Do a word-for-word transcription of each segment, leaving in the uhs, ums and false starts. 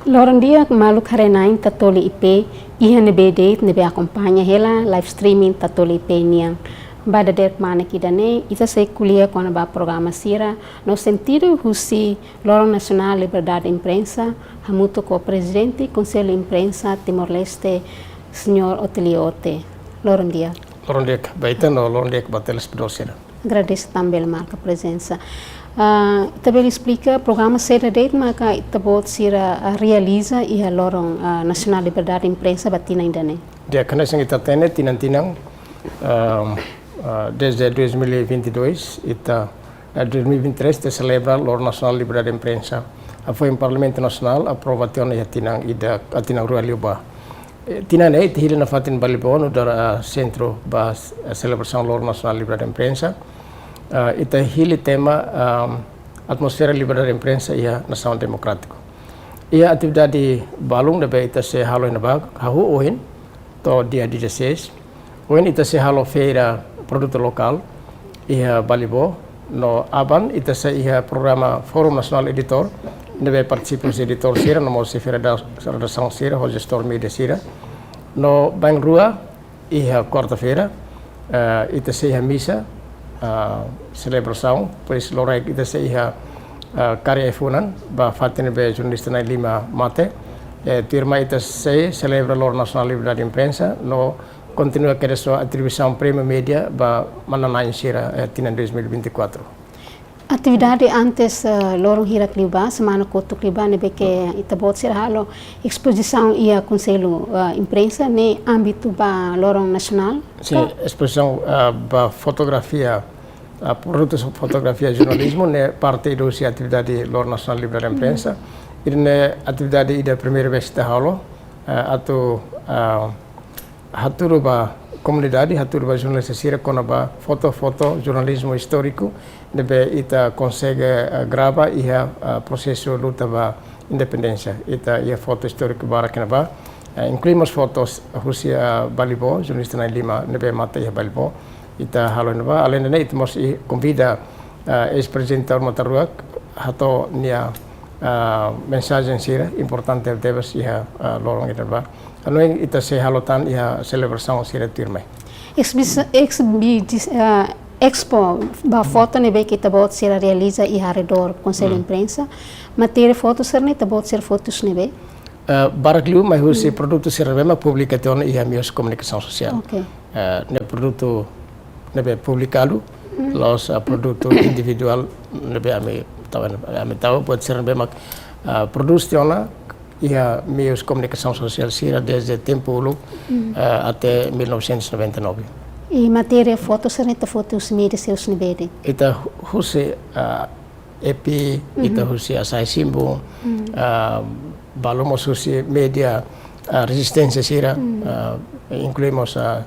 Loron di'ak maluk haree-na'in Tatoli I P, iha ne'ebé de'it ne'ebé akompaña hela live streaming Tatoli I P nian. Ba dadeer-kmanek ida-ne'e, ita sei ko'alia kona-ba programa sira no sentidu husi Loron Nasionál Liberdade Imprensa, hamutuk ho Prezidente Konsellu Imprensa Timor-Leste, Señór Otilio Ote. Loron di'ak. Loron di'ak ba ita no loron di'ak ba telespetadór sira. Agradese tan bele marka prezensa. Ah, ita bele esplika programa saida de'it maka ita-boot sira, ah, realiza iha Loron, ah, Nasionál Liberdade Imprensa ba tinan ida-ne'e? Di'ak, hanesan ita hatene tinan-tinan, ah, ah, desde dois mil e vinte e dois, ita, eh, dois mil e vinte e três ita selebra Loron Nasionál Liberdade Imprensa. Hafoin Parlamentu Nasionál aprova tiha ona iha tinan ida, ah, tinan rua liubá. Eh, tinan ne'e ita hili nafatin Balibo nu'udar, ah, sentru ba, ah, selebrasaun Loron Nasionál Liberdade Imprensa. Ah, ita hili tema, ah, Atmosfera Liberdade Imprensa iha Nasaun Demokrátiku. Iha atividade balun ne'ebé ita sei halo iha ne'ebá, hahú ohin to'o dia dezasseis. Ohin ita sei halo feira produtu lokál iha Balibo, no aban ita sei iha programa Fórum Nasionál Editór, ne'ebé partisipa husi editór sira, no mós xefe reda-, redasaun sira, ho jestór média sira. No bainrua iha kuarta-feira, eh, ita sei iha misa, eh, selebrasaun, depois loraik ita sei iha, eh, kari ai-funan, ba fatin ne'ebé jornalista na'in-lima mate. Eh, tuirmai ita sei selebra Loron Nasionál Liberdade Imprensa, no kontinua kedas ho atribuisaun prémiu média ba manán-na'in sira, eh, tinan dois mil e vinte e quatro. Atividade antes, eh, loron hirak liubá, semana kotuk liubá, ne'ebé ke ita-boot sira halo espozisaun iha Konsellu, eh, Imprensa, ne'e ámbitu ba Loron Nasionál? Sin, ka? Espozisaun, eh, ba fotografia, eh, produtu fotografia jornalizmu, ne'e parte ida husi atividade Loron Nasionál Liberdade Imprensa. Ida-ne'e atividade ida primeira vez ita halo, eh, atu, eh, hatudu ba komunidade, hatudu ba jornalista sira kona-ba foto, foto, jornalizmu istóriku, ne'ebé ita konsege, eh, grava iha, eh, prosesu luta ba independénsia. Ita iha foto istóriku barak iha ne'ebá, eh, inklui mós fotos husi, eh, Balibo, jornalista na'in-lima ne'ebé mate iha Balibo. Ita halo iha ne'ebá, aleinde ne'e ita mós i-, konvida, eh, eis-prezidente Taur Matan Ruak, hato'o nia, eh, mensajen sira importante tebes iha, eh, loron iha ne'ebá. Hanoin ita sei halo tan iha selebrasaun sira tuirmai. Exhibis-, exhibis-, eh, expo ba foto ne'ebé ke ita-boot sira realiza iha arredór Konsellu Imprensa. Matéria foto sira-ne'e ita-boot sira foti husi ne'ebé? Eh, barak liu mai husi produtu sira ne'ebé mak publika tiha ona iha meius komunikasaun sosiál. Oke. Eh, ne'e produtu ne'ebé publikadu, la'ós, eh, produtu individuál ne'ebé ami tau, ami tau buat sira ne'ebé mak, eh, prodús tiha ona iha meius komunikasaun sosiál sira desde tempu uluk, eh, até mil novecentos e noventa e nove. I matéria foto sira-ne'e ita foti husi média sira husi ne'ebé de'it? Ita hu-, husi, eh, E P I, ita husi Asahi Simbun, eh, balu mós husi média, eh, rezisténsia sira, eh, inklui mós, eh,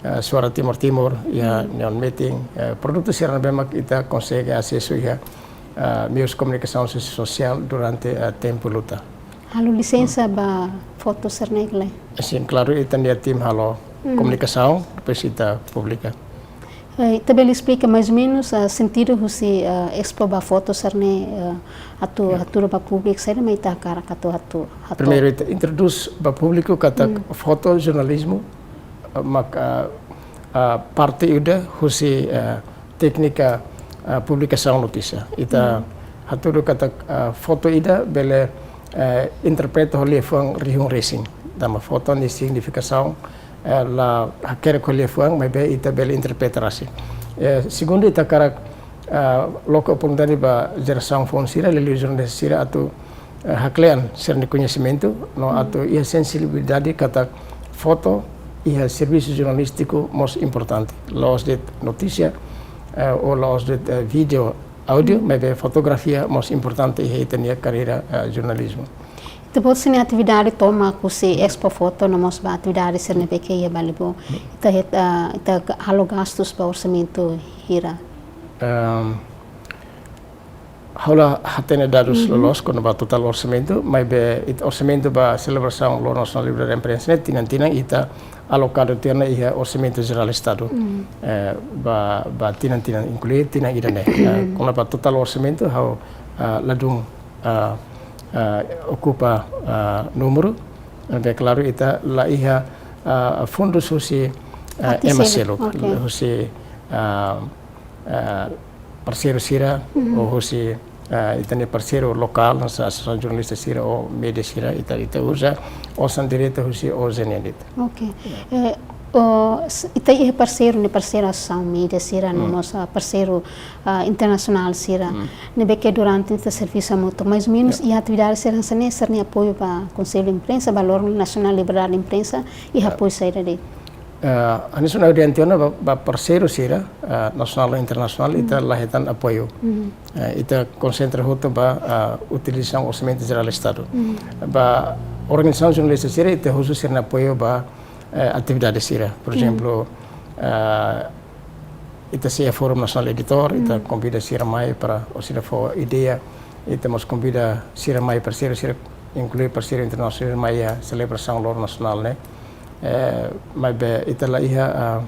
eh, Suara Timor Timur, iha Neon Meeting, eh, produtu sira ne'ebé mak ita konsege asesu iha, eh, meius komunikasaun so-, sosiál durante, eh, tempu luta. Halo lisensa ba foto sira-ne'e ka lae? Sin, klaru, ita-nia tim halo komunikasaun, depois ita publika. Eh, ita bele esplika mais ou menus, ah, sentidu husi, ah, expo ba foto sira-ne'e, ah, atu, hatudu ba públiku saida mak ita hakarak atu, atu, atu. Primeiru, ita introdús ba públiku katak foto jornalizmu, eh, mak, eh, eh, parte ida husi, eh, téknika, eh, publikasaun notísia. Ita hatudu katak, eh, foto ida bele, eh, interpreta ho liafuan rihun resin. Tanba foto nia signifikasaun, eh, la hakerek ho liafuan, maibé ita bele interpreta rasik. Eh, segundu, ita hakarak, eh, loke oportunidade ba jerasaun foun sira, liuliu jornalista sira atu eh, haklean sira-nia koñesimentu, no atu iha sensibilidade katak foto iha servisu jornalístiku mós importante. La'ós de'it notísia, eh, ou la'ós de'it, eh, vídeo, áudiu, maibé fotografia mós importante iha ita-nia karreira, eh, jornalizmu. Ita-boot sira-nia atividade tomak husi expo foto no mós ba atividade sira ne'ebé ke iha Balibo, ita het, eh, ita ga-, halo gastus ba orsamentu hira? Ehm, Ha'u la hatene dadus loloos kona-ba totál orsamentu, maibé ita orsamentu ba selebrasaun Loron Nasionál Liberdade Imprensa ne'e tinan-tinan ita alokadu tiha ona iha orsamentu jerál Estadu. Eh, ba, ba tinan-tinan inklui tinan ida-ne'e. Eh, kona-ba totál orsamentu ha'u, ah, ladún, ah, ah, okupa, ah, númeru, ne'ebé klaru ita la iha, ah, fundus husi, ah, Ati ema seluk, seluk, oke. Husi, ah, ah, parseiru sira, Mhm. ou husi, ah, ita-nia parseiru lokál, hanesan asosiasaun jornalista sira ou média sira, ita, ita uza osan direta husi O J N de'it. Oke. Ya. Eh, o, s-, ita iha parseiru ne'e, parseiru asosiasaun média sira, no Hmm. mós, ah, parseiru, ah, internasionál sira. Hmm. Ne'ebé ke durante ita servisu hamutuk, mais ou menus, Ya. iha atividade sira hanesan ne'e, sira-nia apoiu ba Konsellu Imprensa, ba loron Nasionál Liberdade Imprensa, iha Ya. apoiu saida de'it? Eh, hanesan ha'u dehan tiha ona ba, ba parseiru sira, eh, nasionál ou internasionál, ita Hmm. la hetan apoiu. Hmm. Eh, ita konsentra hotu ba, eh, utilizasaun orsamentu jerál Estadu. Hmm. Ba organizasaun jornalista sira, ita husu sira-nia apoiu ba, eh, atividade sira. Por Hmm. ezemplu, eh, ita sei iha Fórum Nasionál Editór, ita Hmm. konvida sira mai para orsida fó ideia, ita mós konvida sira mai, parseiru sira, inklui parseiru internasionál mai iha selebrasaun loron nasionál ne'e. Eh, maibé ita la iha, ah,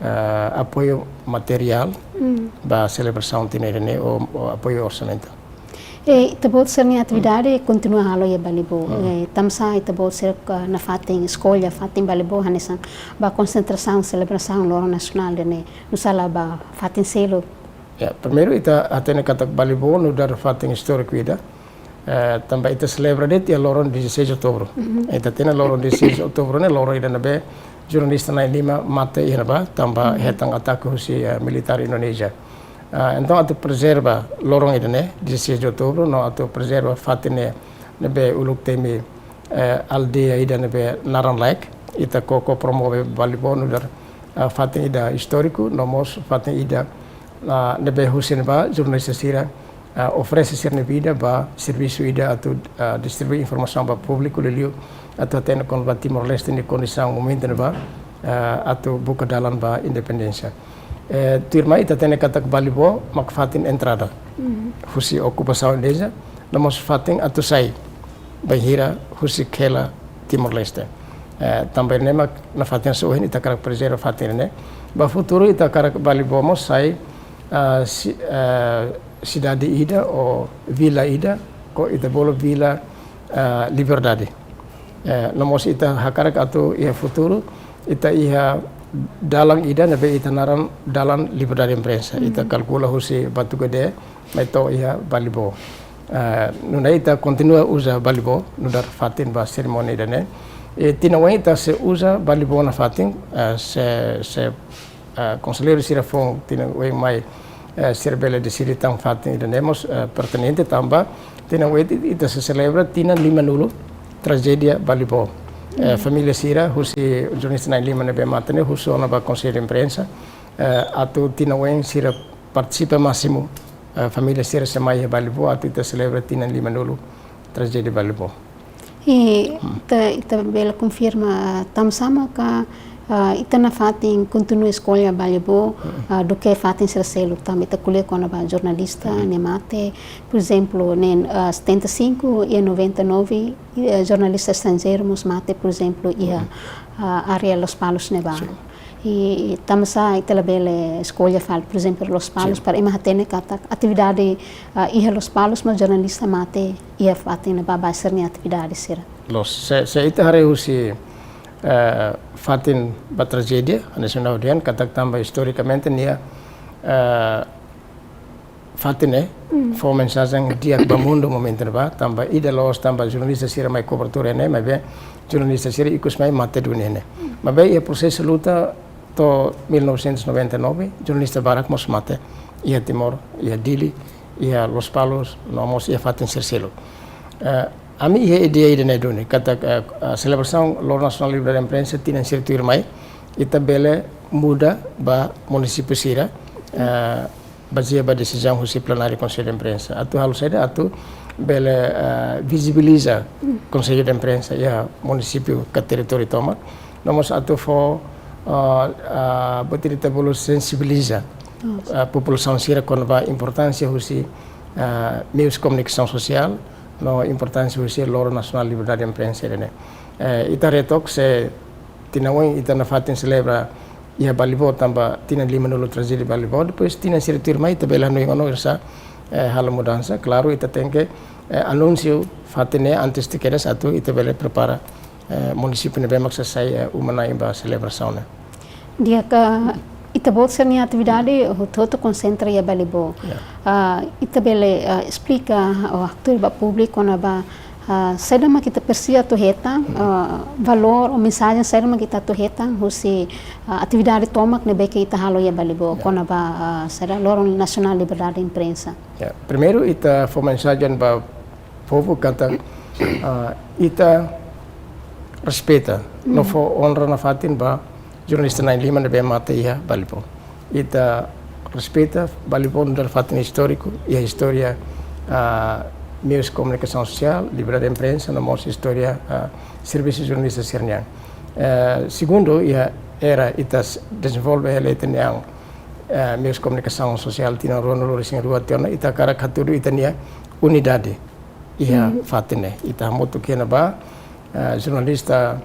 ah, apoiu materiál Hmm. ba selebrasaun tinan ida-ne'e ou, ou apoiu orsamentu. Eh, ita-boot sira-nia atividade Hmm. kontinua halo iha Balibó. Hmm. Eh, tansá ita-boot sira, ah, nafatin eskolla fatin Balibó hanesan ba konsentrasaun selebrasaun loron nasionál ida-ne'e, nu'usá la ba fatin seluk? Ya, primeiru ita hatene katak Balibó nu'udar fatin istóriku ida. Eh, tanba ita selebra de'it iha loron dezasseis de outubro. Mhm. Ita hatene loron dezasseis de outubro ne'e loron ida ne'ebé jornalista na'in-lima mate iha ne'ebá, tanba Mhm. hetan atake husi, eh, militár Indonézia. Ah, entaun atu prezerva loron ida-ne'e, dezasseis de outubro, no atu prezerva fatin ne'e, ne'ebé uluk temi, eh, aldeia ida ne'ebé naran laek, ita koko promove Balibó nu'udar, ah, fatin ida istóriku, no mós fatin ida, ah, ne'ebé husi ne'ebá jornalista sira, ah, oferese sira-nia vida ba servisu ida atu, ah, distribui informasaun ba públiku, liuliu atu hatene kona-ba Timor-Leste nia kondisaun momentu ne'ebá, ah, atu buka dalan ba independénsia. Eh, tuirmai ita hatene katak Balibó mak fatin entrada Mhm. husi okupasaun Indonézia, no mós fatin atu sai bainhira husik hela Timor-Leste. Eh, tanba ne'e mak nafatin hanesan ohin ita hakarak prezerva fatin ne'e. Ba futuru ita hakarak Balibó mós sai, ah, si-, ah, sidade ida ou vila ida, ou ita bolu vila, ah, Liberdade. Eh, no mós ita hakarak atu iha futuru, ita iha dalan ida ne'ebé ita naran dalan Liberdade Imprensa. Ita Hmm. kalkula husi Batugade, mai to'o iha Balibó. Eh, nune'e ita kontinua uza Balibó, nu'udar fatin ba serimónia ida-ne'e. I tinan oin ita sei uza Balibó nafatin, eh, se, se, eh, konselleiru sira foun tinan oin mai, eh, sira bele deside tan fatin ida-ne'e mós, eh, pertinente tanba tinan oin ita sei selebra tinan limanulu trajédia Balibó. Eh, Hmm. família sira husi jornalista na'in-lima ne'ebé mate ne'e husu ona ba Konsellu Imprensa, eh, atu tinan oin sira partisipa másimu, eh, família sira sei mai iha Balibó atu ita selebra tinan limanulu trajédia Balibó. I Hmm. ita, ita bele konfirma tansá maka, ah, ita nafatin kontinua eskolla Balibó, Hmm. ah, duké fatin sira seluk tanba ita ko'alia kona-ba jornalista Hmm. ne'e mate, por ezemplu, ne'e, ah, setenta e cinco iha noventa e nove, eh, jornalista estranjeiru mós mate, por ezemplu, iha, Hmm. ah, área Lospalos ne'ebá. Sin. I tansá ita labele eskolla fali, por ezemplu, Lospalos, Sin. para ema hatene katak atividade, ah, iha Lospalos mós jornalista mate iha fatin ne'ebá ba sira-nia atividade sira. Loos, se, se ita haree husi, eh, fatin ba trajédia, hanesan ha'u dehan katak tanba istorikamente nia, eh, fatin ne'e, Mm. fó mensajen di'ak ba mundu momentu ne'ebá, tanba ida loos tanba jornalista sira mai kobertura ne'e, maibé jornalista sira ikus mai mate duni ne'e. Mm. Maibé iha prosesu luta to'o mil novecentos e noventa e nove, jornalista barak mós mate iha Timor, iha Dili, iha Lospalos, no mós iha fatin sira seluk. Eh, ami iha ideia ida-ne'e duni, katak, eh, eh, selebrasaun Loron Nasionál Liberdade Imprensa tinan sira tuirmai, ita bele muda ba munisípiu sira, eh, bazeia ba desizaun husi plenáriu Konsellu Imprensa. Atu halo saida, atu bele, eh, vizibiliza Mm. Konsellu Imprensa iha munisípiu ka territóriu tomak. No mós atu fó, eh, eh, buat ida ita bolu sensibiliza, Oh. eh, populasaun sira kona-ba importánsia husi, eh, meius komunikasaun sosiál, no importánsia husi Loron Nasionál Liberdade Imprensa ne'e. Eh, ita haree took se tinan oin ita nafatin selebra iha Balibó tanba tinan limanulu trajédia Balibó, depois tinan sira tuirmai ita bele hanoin ona oinsá eh, halo mudansa, klaru, ita tenke, eh, anunsiu fatin ne'e antes de kedas atu ita bele prepara, eh, munisípiu ne'ebé mak sei sai, eh, uma-na'in ba selebrasaun ne'e. Di'ak, ita-boot sira-nia atividade hotu-hotu konsentra iha Balibó. Ya. Ah, ita bele, ah, esplika, ah, tuir ba públiku kona-ba, ah, saida mak ita presiza atu hetan, ah, valór ou mensajen saida mak ita atu hetan husi, ah, atividade tomak ne'ebé ke ita halo iha Balibó, ya, kona-ba, ah, saida, Loron Nasionál Liberdade Imprensa. Ya, primeiru ita fó mensajen ba povu katak, ah, ita respeita, no, mm, fó onra nafatin ba jornalista na'in-lima ne'ebé mate iha Balibó. Ita respeita Balibó nu'udar fatin istóriku, iha istória, ah, meius komunikasaun sosiál, liberdade imprensa, no mós istória, ah, servisu jornalista sira-nian. Eh, segundu, iha era ita s-, dezenvolve hela ita-nia, eh, meius komunikasaun sosiál tinan ruanulu-resin-rua tiha ona, ita hakarak hatudu ita-nia unidade iha, mm, fatin ne'e. Ita hamutuk iha ne'ebá, eh, jornalista,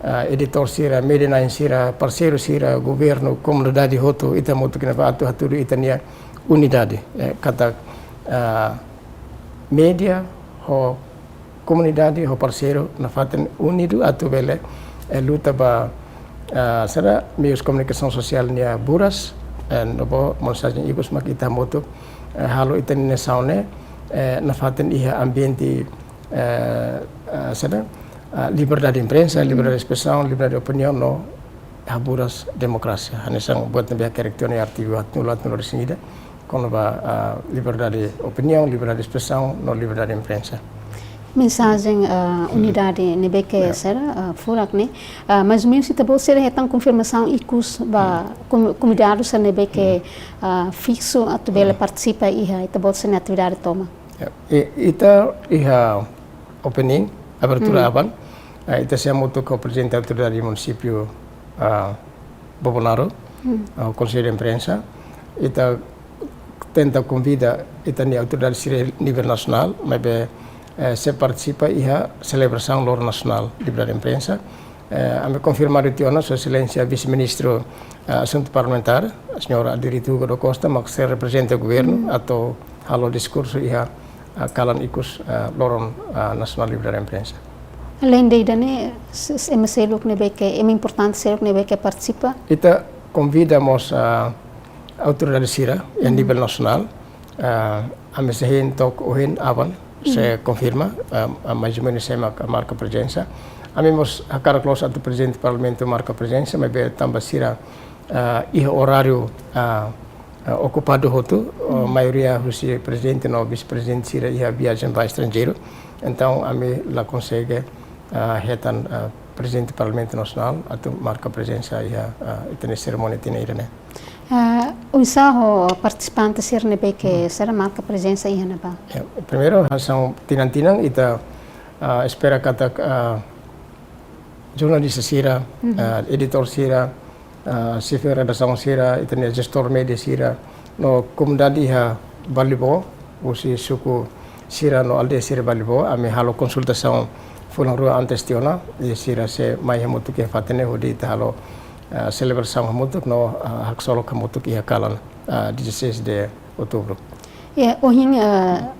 eh, editór sira, média na'in sira, parseiru sira, governu, komunidade hotu, ita hamutuk iha ne'ebá atu hatudu ita-nia unidade. Eh, katak, eh, média ho komunidade ho parseiru nafatin unidu atu bele, eh, luta ba, eh, saida, meius komunikasaun sosiál nia buras, eh, no bo mensajen ikus mak ita hamutuk, eh, halo ita-nia nasaun ne'e, eh, nafatin iha ambiente, eh, eh, saida, eh, liberdade imprensa, liberdade espresaun, liberdade opiniaun no haburas demokrasia. Hanesan buat ne'ebé hakerek tiha ona iha artigu haatnulu, haatnulu-resin-ida, kona-ba, ah, liberdade opiniaun, liberdade espresaun, no liberdade imprensa. Mensajen, ah, unidade ne'ebé ke, ya, sira, ah, furak ne'e, ah, mais ou menus ita-boot sira hetan konfirmasaun ikus ba, hmm, kom-, konvidadu sira ne'ebé ke, hmm, ah, fiksu atu bele, hmm, partisipa iha ita-boot sira-nia atividade tomak. Ya, i-, ita iha opening, abertura, hmm, aban, ah, ita sei hamutuk ho prezidente autoridade munisípiu, ah, Bobonaro, hmm, ah, Konsellu de Imprensa. Ita tenta konvida ita-nia autoridade sira nivel nasionál, maibé, eh, sei partisipa iha selebrasaun Loron Nasionál Liberdade Imprensa. Eh, ami konfirmadu tiha ona Sua Exelénsia Vise-Ministru, eh, Asuntu Parlamentár, señór Aderito Hugo da Costa, mak sei reprezenta governu, hmm, atu halo diskursu iha, eh, kalan ikus, eh, Loron, eh, Nasionál Liberdade Imprensa. Aleinde ida-ne'e, s-, s-, ema seluk ne'ebé ke, ema importante seluk ne'ebé ke partisipa? Ita konvida mós, ah, autoridade sira iha, hmm, nivel nasionál. Ah, ami sei hein to'o ohin aban, sei, hmm, konfirma, ah, ah, mais ou menus sé mak marka prezensa. Ami mós hakarak loos atu prezidente parlamentu marka prezensa, maibé tanba sira, ah, iha oráriu, ah, ah, okupadu hotu, ah, hmm, maioria husi prezidente no vise-prezidente sira iha viajen ba estranjeiru. Entaun, ami la konsege, ah, hetan, ah, prezidente Parlamentu Nasionál atu marka prezensa iha, ah, ita-nia serimónia tinan ida-ne'e. Ah, oinsá ho partisipante sira ne'ebé ke, hmm, sira marka prezensa iha ne'ebá? Ya, primeiru, hanesan tinan-tinan ita, ah, espera katak, ah, jornalista sira, mhm, ah, editór sira, ah, xefe redasaun sira, ita-nia jestór média sira, no komunidade iha Balibó, husi suku sira no aldeia sira Balibó, ami halo konsultasaun fulan rua antes tiha ona, i sira sei mai hamutuk iha fatin ne'e hodi ita halo, ah, selebrasaun hamutuk no, ah, haksolok hamutuk iha kalan, ah, dezasseis de outubro. Ya, ohin, ah,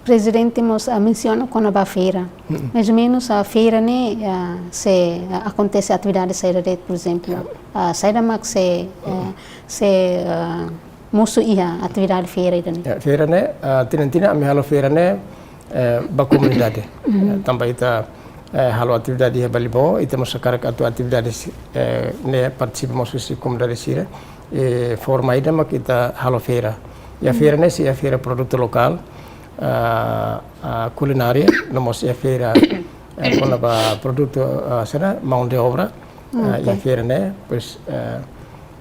Prezidente mós, ah, mensiona kona-ba feira. Mm-mm. Mais ou menus, ah, feira ne'e, ah, sei, ah, akontese atividade saida de'it, por ezemplu. Ya. Ah, saida mak sei, ah, mm-mm, sei, ah, mosu iha atividade feira ida-ne'e? Ya, feira ne'e, ah, tinan-tinan ami halo feira ne'e, eh, ba komunidade. Mm-hmm. Eh, tanba ita, eh, halo atividade iha Balibó, ita mós hakarak atu atividade si-, eh, ne'e partisipa mós husi komunidade sira. Eh, forma ida mak ita halo feira. Ya, mm, feira ne'e sei iha feira produtu lokál, ah, ah, kulinária, no mós iha feira, eh, kona-ba produtu, ah, saida, mão de obra, ah, iha, ok, feira ne'e, depois, eh,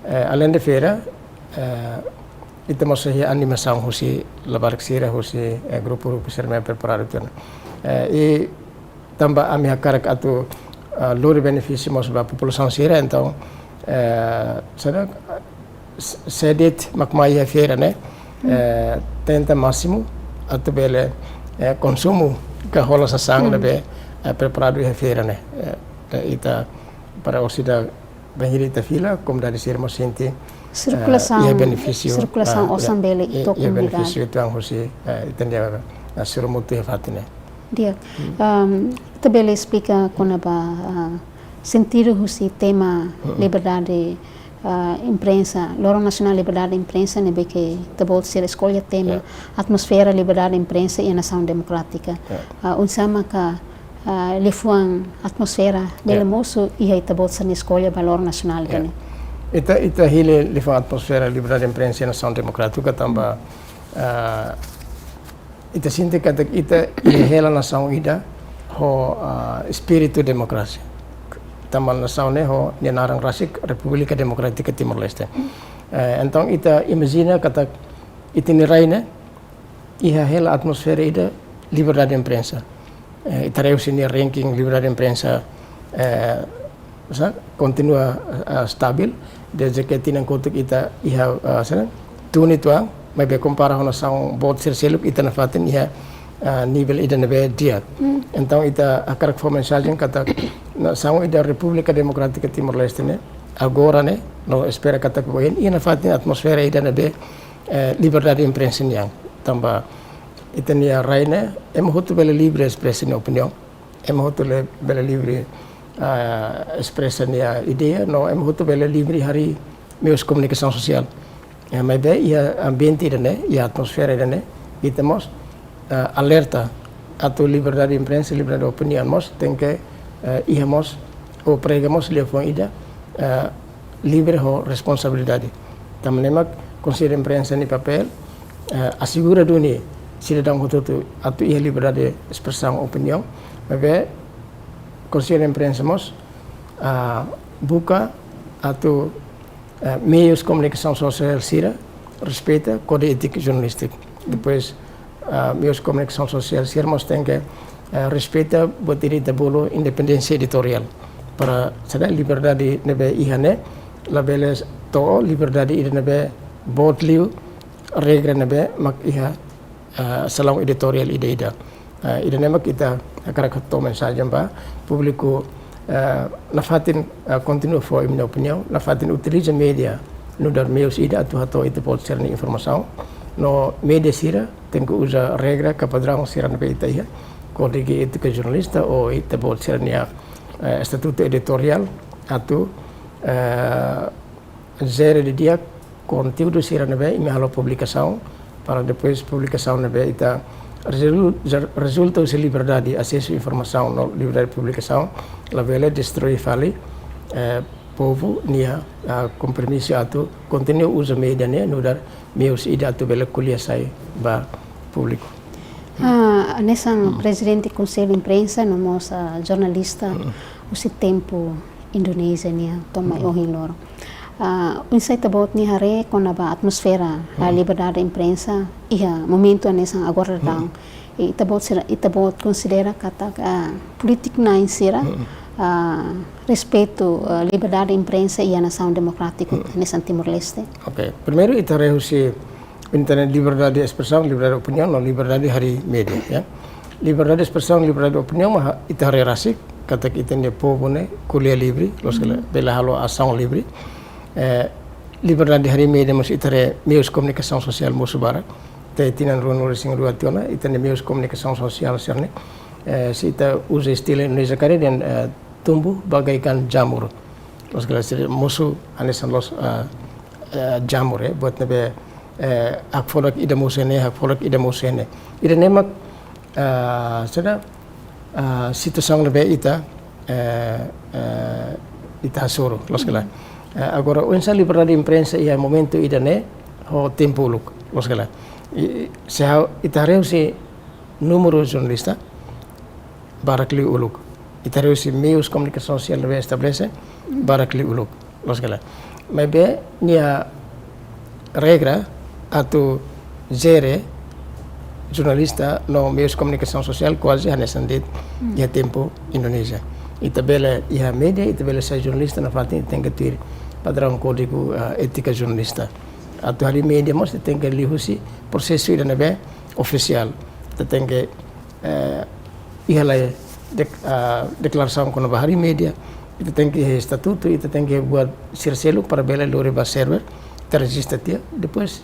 eh, aleinde feira, eh, ita mós iha animasaun husi labarik sira, husi, eh, grupu-grupu sira ne'ebé preparadu tiha ona. Eh, i tanba ami hakarak atu, ah, lori benefísiu mós ba populasaun sira, entaun, eh, saida, s-, sé de'it mak mai iha feira ne'e, hmm, eh, tenta másimu atu bele, eh, konsumu ka hola sasán, hmm, ne'ebé, eh, preparadu iha feira ne'e. Eh, eh, ita para orsida bainhira ita fila, komunidade sira mós sente, sirkulasaun, eh, iha benefísiu, sirkulasaun, eh, osan iha, bele iha, iha benefísiu ita-nia husi, eh, ita-nia, eh, sira mutu iha fatin ne'e. Di'ak. Ehm, ita bele esplika kona-ba, ah, sentidu husi tema liberdade, ah, imprensa, Loron Nasionál Liberdade Imprensa ne'ebé ke ita-boot sira eskolla tema, ya, atmosfera liberdade imprensa iha nasaun demokrátika. Ya. Ah, oinsá maka, ah, liafuan atmosfera bele, ya, mosu iha ita-boot sira-nia eskolla ba Loron Nasionál, ya, ida-ne'e? Ita, ita hili liafuan atmosfera liberdade imprensa iha nasaun demokrátika tanba, ah, ita sente katak ita iha hela nasaun ida ho, ah, espíritu demokrasia. Tanba nasaun ne'e ho nia naran rasik Repúblika Demokrátika Timor-Leste. Eh, entaun ita imajina katak ita-nia rai ne'e iha hela atmosfera ida liberdade imprensa. Eh, ita haree husi nia ranking liberdade imprensa, eh, sa, kontinua, eh, stabil, dezde ke tinan kotuk ita iha, eh, sa, tun uitoan, maibé kompara ho nasaun boot sira seluk ita nafatin iha, eh, nivel ida ne'ebé di'ak. Hmm. Entaun ita hakarak fó mensajen katak nasaun ida Repúblika Demokrátika Timor-Leste ne'e, agora ne'e, no espera katak ohin, iha nafatin atmosfera ida ne'ebé, eh, liberdade imprensa nian. Tanba ita-nia rai ne'e, ema hotu bele livre espresa nia opiniaun, ema hotu le-, bele livre, ah, espresa nia ideia, no ema hotu bele livre harii meius komunikasaun sosiál. Eh, maibé iha ambiente ida-ne'e, iha atmosfera ida-ne'e, ita mós, ah, alerta atu liberdade imprensa, liberdade opiniaun mós tenke, eh, iha mós, ou prega mós liafuan ida, eh, livre ho responsabilidade. Tanba ne'e mak Konsellu Imprensa nia papél, eh, asegura duni sidadaun hotu-hotu atu iha liberdade espresaun opiniaun, maibé Konsellu Imprensa mós, ah, buka atu, eh, meius komunikasaun sosiál sira respeita kódigu étika jornalístika. Depois, ah, meius komunikasaun sosiál sira mós tenke, eh, respeita buat ida ita bolu independénsia editoriál. Para saida, liberdade ne'ebé iha ne'e labele to'o liberdade ida ne'ebé boot liu regra ne'ebé mak iha, eh, salaun editoriál ida-ida. Eh, ida-ne'e mak ita hakarak hato'o mensajen ba públiku, eh, nafatin, eh, kontinua fó imi-nia opiniaun, nafatin utiliza média nu'udar meius ida atu hato'o ita-boot sira-nia informasaun. No média sira tenke uza regra ka padraun sira ne'ebé ita iha, kódigu étika jornalista ou ita-boot sira-nia, eh, estatutu editoriál atu, eh, jere didi'ak konteúdu sira ne'ebé imi halo publikasaun, para depois publikasaun ne'ebé ita rezul-, rezulta husi liberdade asesu informasaun no liberdade publikasaun, labele destroi fali, eh, povu nia, ah, kompromisu atu kontinua uza média ne'e nu'udar meius ida atu bele ko'alia sai ba públiku. Ah, hanesan, hmm, Prezidente Konsellu Imprensa no mós, ah, jornalista, hmm, husi tempu Indonézia nian to'o mai, hmm, ohin loron. Ah, oinsá ita-boot nia haree kona-ba atmosfera, ah, hmm, liberdade imprensa iha momentu hanesan agora, hmm, daudaun? Ita-boot sira, ita-boot konsidera katak, ah, polítiku na'in sira, hmm, ah, respeitu, ah, liberdade imprensa iha nasaun demokrátiku, hmm, hanesan Timor-Leste? Oke, primeiru ita haree husi internet, liberdade espresaun, liberdade opiniaun, no liberdade harii média, ya. Liberdade espresaun, liberdade opiniaun, mak ita haree rasik katak ita-nia povu ne'e ko'alia livre, loos ka lae, hmm, bele halo asaun livre. Eh, liberdade harii média mós ita haree meius komunikasaun sosiál mosu barak. Tiha tinan ruanulu-resin-rua tiha ona, ita-nia meius komunikasaun sosiál sira-ne'e, eh, se ita uza istilah Indonézia karik dehan, eh, tumbuh bagaikan jamur. Loos ka lae, sira mosu hanesan loos, eh, eh, jamur, eh, buat ne'ebé, eh, hakfodak ida mosu iha ne'e, hakfodak ida mosu iha ne'e. Ida-ne'e mak, eh, saida, eh, situasaun ne'ebé ita, eh, eh, ita hasoru, loos ka lae. Eh, agora, oinsá liberdade imprensa iha momentu ida-ne'e ho tempu uluk, loos ka lae. I, i, se ha'u, ita haree husi númeru jornalista, barak liu uluk. Ita haree husi meius komunikasaun sosiál ne'ebé estabelese, barak liu uluk, loos ka lae. Maibé nia regra atu jere jornalista no meius komunikasaun sosiál kuaze hanesan de'it, hmm, iha tempu Indonézia. Ita bele iha média, ita bele sai jornalista nafatin, tenke tuir padraun kódigu, ah, étika jornalista. Atu harii média mós tenke liuhusi prosesu ida ne'ebé ofisiál. Ita tenke, eh, iha lai dek-, ah, deklarasaun kona-ba harii média, ita tenke iha estatutu, ita tenke buat sira seluk para bele lori ba server, ita rejista tiha, depois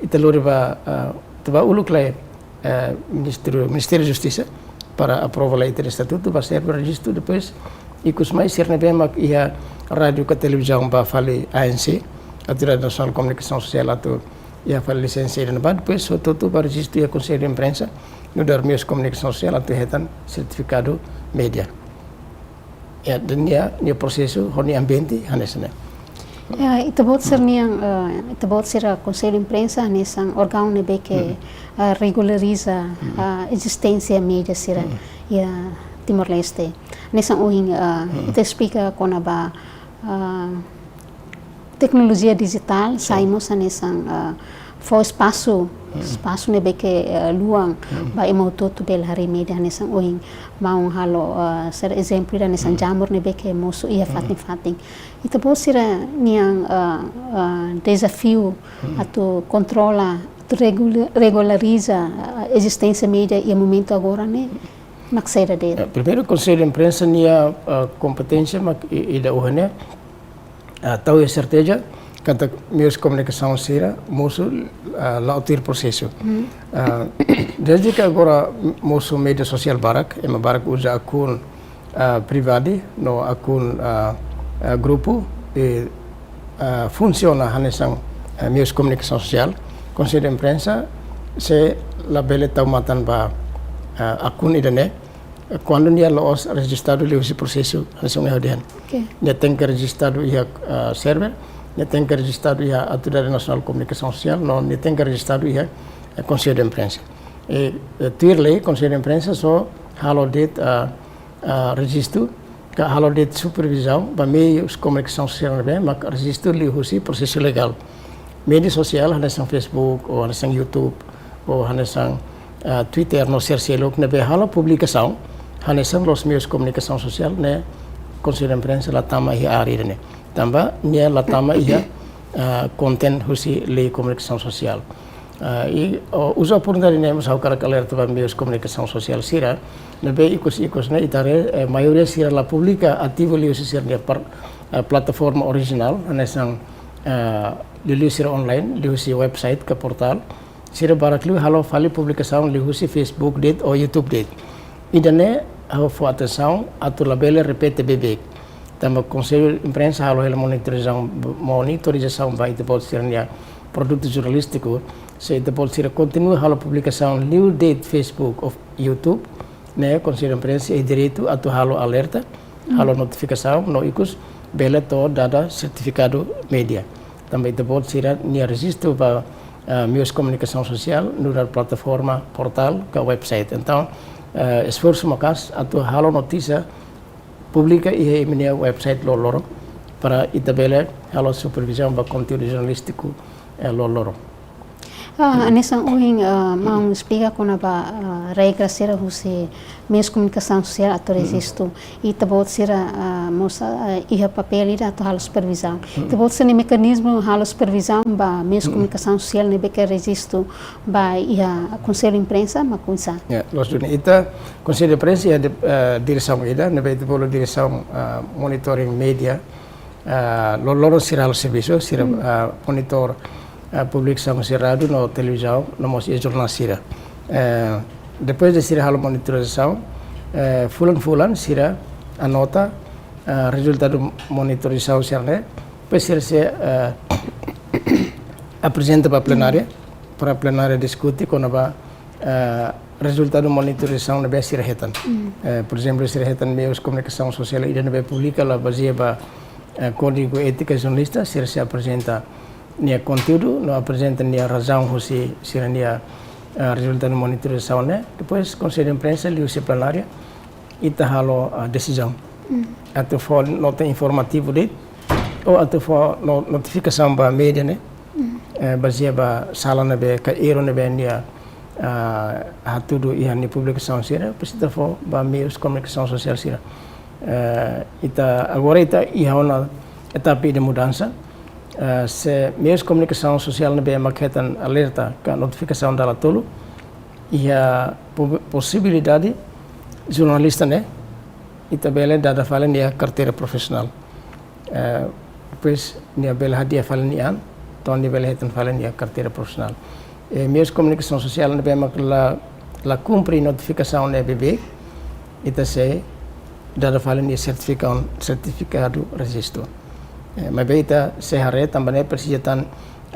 ita lori ba, ah, ita ba uluk lai, eh, Ministériu, Ministériu Justisa para aprova lai ita estatutu, ba serve rejistu, depois ikus mai sira ne'ebé mak iha rádiu ka televizaun ba fali A N C, Autoridade Nasionál Komunikasaun Sosiál, atu iha fali lisensa ida-ne'ebá, depois hotu-hotu ba rejistu iha Konsellu Imprensa, nu'udar meius komunikasaun sosiál atu hetan sertifikadu média. Ya, ida-ne'e nia, nia prosesu, ho nia ambiente, hanesan ne'e. Ya, ita-boot sira nian, eh, ita-boot sira Konsellu Imprensa, hanesan órgaun ne'ebé ke, Hmm. eh, regulariza, Hmm. eh, ezisténsia média sira, Hmm. iha Timor-Leste. Hanesan ohin, eh, Hmm. ita esplika kona-ba, eh, teknolojia dijitál, Sin. Sai mós hanesan, eh, fó espasu, Hmm. espasu ne'ebé ke, eh, luan, Hmm. ba ema hotu-hotu bele harii média hanesan ohin maun halo, eh, ser ezemplu ida hanesan Hmm. Jamur ne'ebé ke mosu iha Hmm. fatin-fatin. Ita-boot sira nian, eh, eh, dezafiu Hmm. atu kontrola, atu regula-, regulariza, eh, ezisténsia média iha momentu agora ne'e, mak saida de'it? Eh, primeiru, Konsellu Imprensa nia, eh, kompeténsia mak i-, ida ohin ne'e, ah, tau iha serteza katak meius komunikasaun sira mosu, ah, la'o tuir prosesu. Hmm. Ah, dezde ke agora mosu média sosiál barak, ema barak uza akun, ah, privadu, no akun, ah, ah, grupu, i, ah, funsiona hanesan, ah, meius komunikasaun sosiál, Konsellu Imprensa sei labele tau matan ba, ah, akun ida-ne'e, kuandu nia la'ós rejistadu liuhusi prosesu hanesan ohin ha'u dehan. Oke. Nia tenke rejistadu iha, ah, server, nia tenke rejistadu iha Autoridade Nasionál Komunikasaun Sosiál, no nia tenke rejistadu iha, eh, Konsellu Imprensa. I, eh, tuir lei, Konsellu Imprensa só halo de'it, ah, ah, rejistu, ka halo de'it supervizaun ba meius komunikasaun sosiál ne'ebé mak rejistu liuhusi prosesu legál. Média sosiál hanesan Facebook, ou hanesan YouTube, ou hanesan, ah, Twitter no sira seluk ne'ebé halo publikasaun hanesan loos meius komunikasaun sosiál ne'e, Konsellu Imprensa la tama iha área ida-ne'e. Tanba nia la tama iha, ah, konten husi lei komunikasaun sosiál. Ah, i, o, uza oportunidade ne'e mós ha'u hakarak alerta ba meius komunikasaun sosiál sira ne'ebé ikus-ikus ne'e ita haree, eh, maioria sira la publika ativu liuhusi sira-nia par-, eh, plataforma orijinál, hanesan, eh, liuliu sira online, liuhusi website ka portál. Sira barak liu halo fali publikasaun liuhusi Facebook de'it ou YouTube de'it. Ida-ne'e ha'u fó atensaun atu labele repete beibeik. Tanba Konsellu Imprensa halo hela monitorizasaun, monitorizasaun ba ita-boot sira-nia produtu jornalístiku, se ita-boot sira kontinua halo publikasaun liu de'it Facebook ou YouTube, ne'e Konsellu Imprensa iha direitu atu halo alerta, Hmm. halo notifikasaun, no ikus bele to'o dada sertifikadu média. Tanba ita-boot sira-nia rejistu ba, ah, meius komunikasaun sosiál, nu'udar plataforma, portál, ka website. Entaun, eh, esforsu maka'as atu halo notísia, publika iha imi-nia website loroloron, para ita bele halo supervizaun ba konteúdu jornalístiku, eh, loroloron. Ah, hanesan ohin, ah, maun esplika kona-ba, ah, regra sira husi meius komunikasaun sosiál atu Hmm. rejistu. Ita-boot sira, ah, mós, ah, iha papél ida atu halo supervizaun. Hmm. Ita-boot sira-nia mekanizmu halo supervizaun ba meius Hmm. komunikasaun sosiál ne'ebé ke rejistu ba iha Konsellu Imprensa mak oinsá? Ya, loos duni, ita Konsellu Imprensa iha di-, eh, diresaun ida, ne'ebé ita bolu diresaun, eh, monitoring média, eh, loroloron sira halo servisu, sira, Hmm. eh, monitor, eh, publikasaun husi rádiu no televizaun, no mós iha jornál sira. Eh, depois de sira halo monitorizasaun, eh, fulan-fulan sira anota, eh, rezultadu monitorizasaun sira-ne'e, depois sira sei, eh, aprezenta ba plenária, Hmm. para plenária diskute kona-ba, eh, rezultadu monitorizasaun ne'ebé sira hetan. Hmm. Eh, por ezemplu, sira hetan meius komunikasaun sosiál ida ne'ebé publika la bazeia ba, eh, kódigu étika jornalista, sira sei aprezenta nia konteúdu, no aprezenta nia razaun husi sira-nia, eh, rezultadu monitorizasaun ne'e. Depois, Konsellu Imprensa, liuhusi plenária, ita halo, ah, desizaun. Hmm. Atu fó nota informativu de'it, ou atu fó no-, notifikasaun ba média ne'e, Hmm. eh, bazeia ba sala ne'ebé, ka erru ne'ebé nia, ah, hatudu iha nia publikasaun sira, depois ita fó ba meius komunikasaun sosiál sira. Eh, ita, agora ita iha ona etapa de mudansa, eh, se meius komunikasaun sosiál ne'ebé mak hetan alerta ka notifikasaun dala tolu, iha po-, posibilidade jornalista ne'e, ita bele dada fali nia karteira profisionál. Eh, depois nia bele hadi'a fali nia an, to'o nia bele hetan fali nia karteira profisionál. E meius komunikasaun sosiál ne'ebé mak la, la kumpre notifikasaun ne'e beibeik, ita sei dada fali nia sertifika-, sertifikadu rejistu. E, maibé ita sei haree tanba ne'e presiza tan,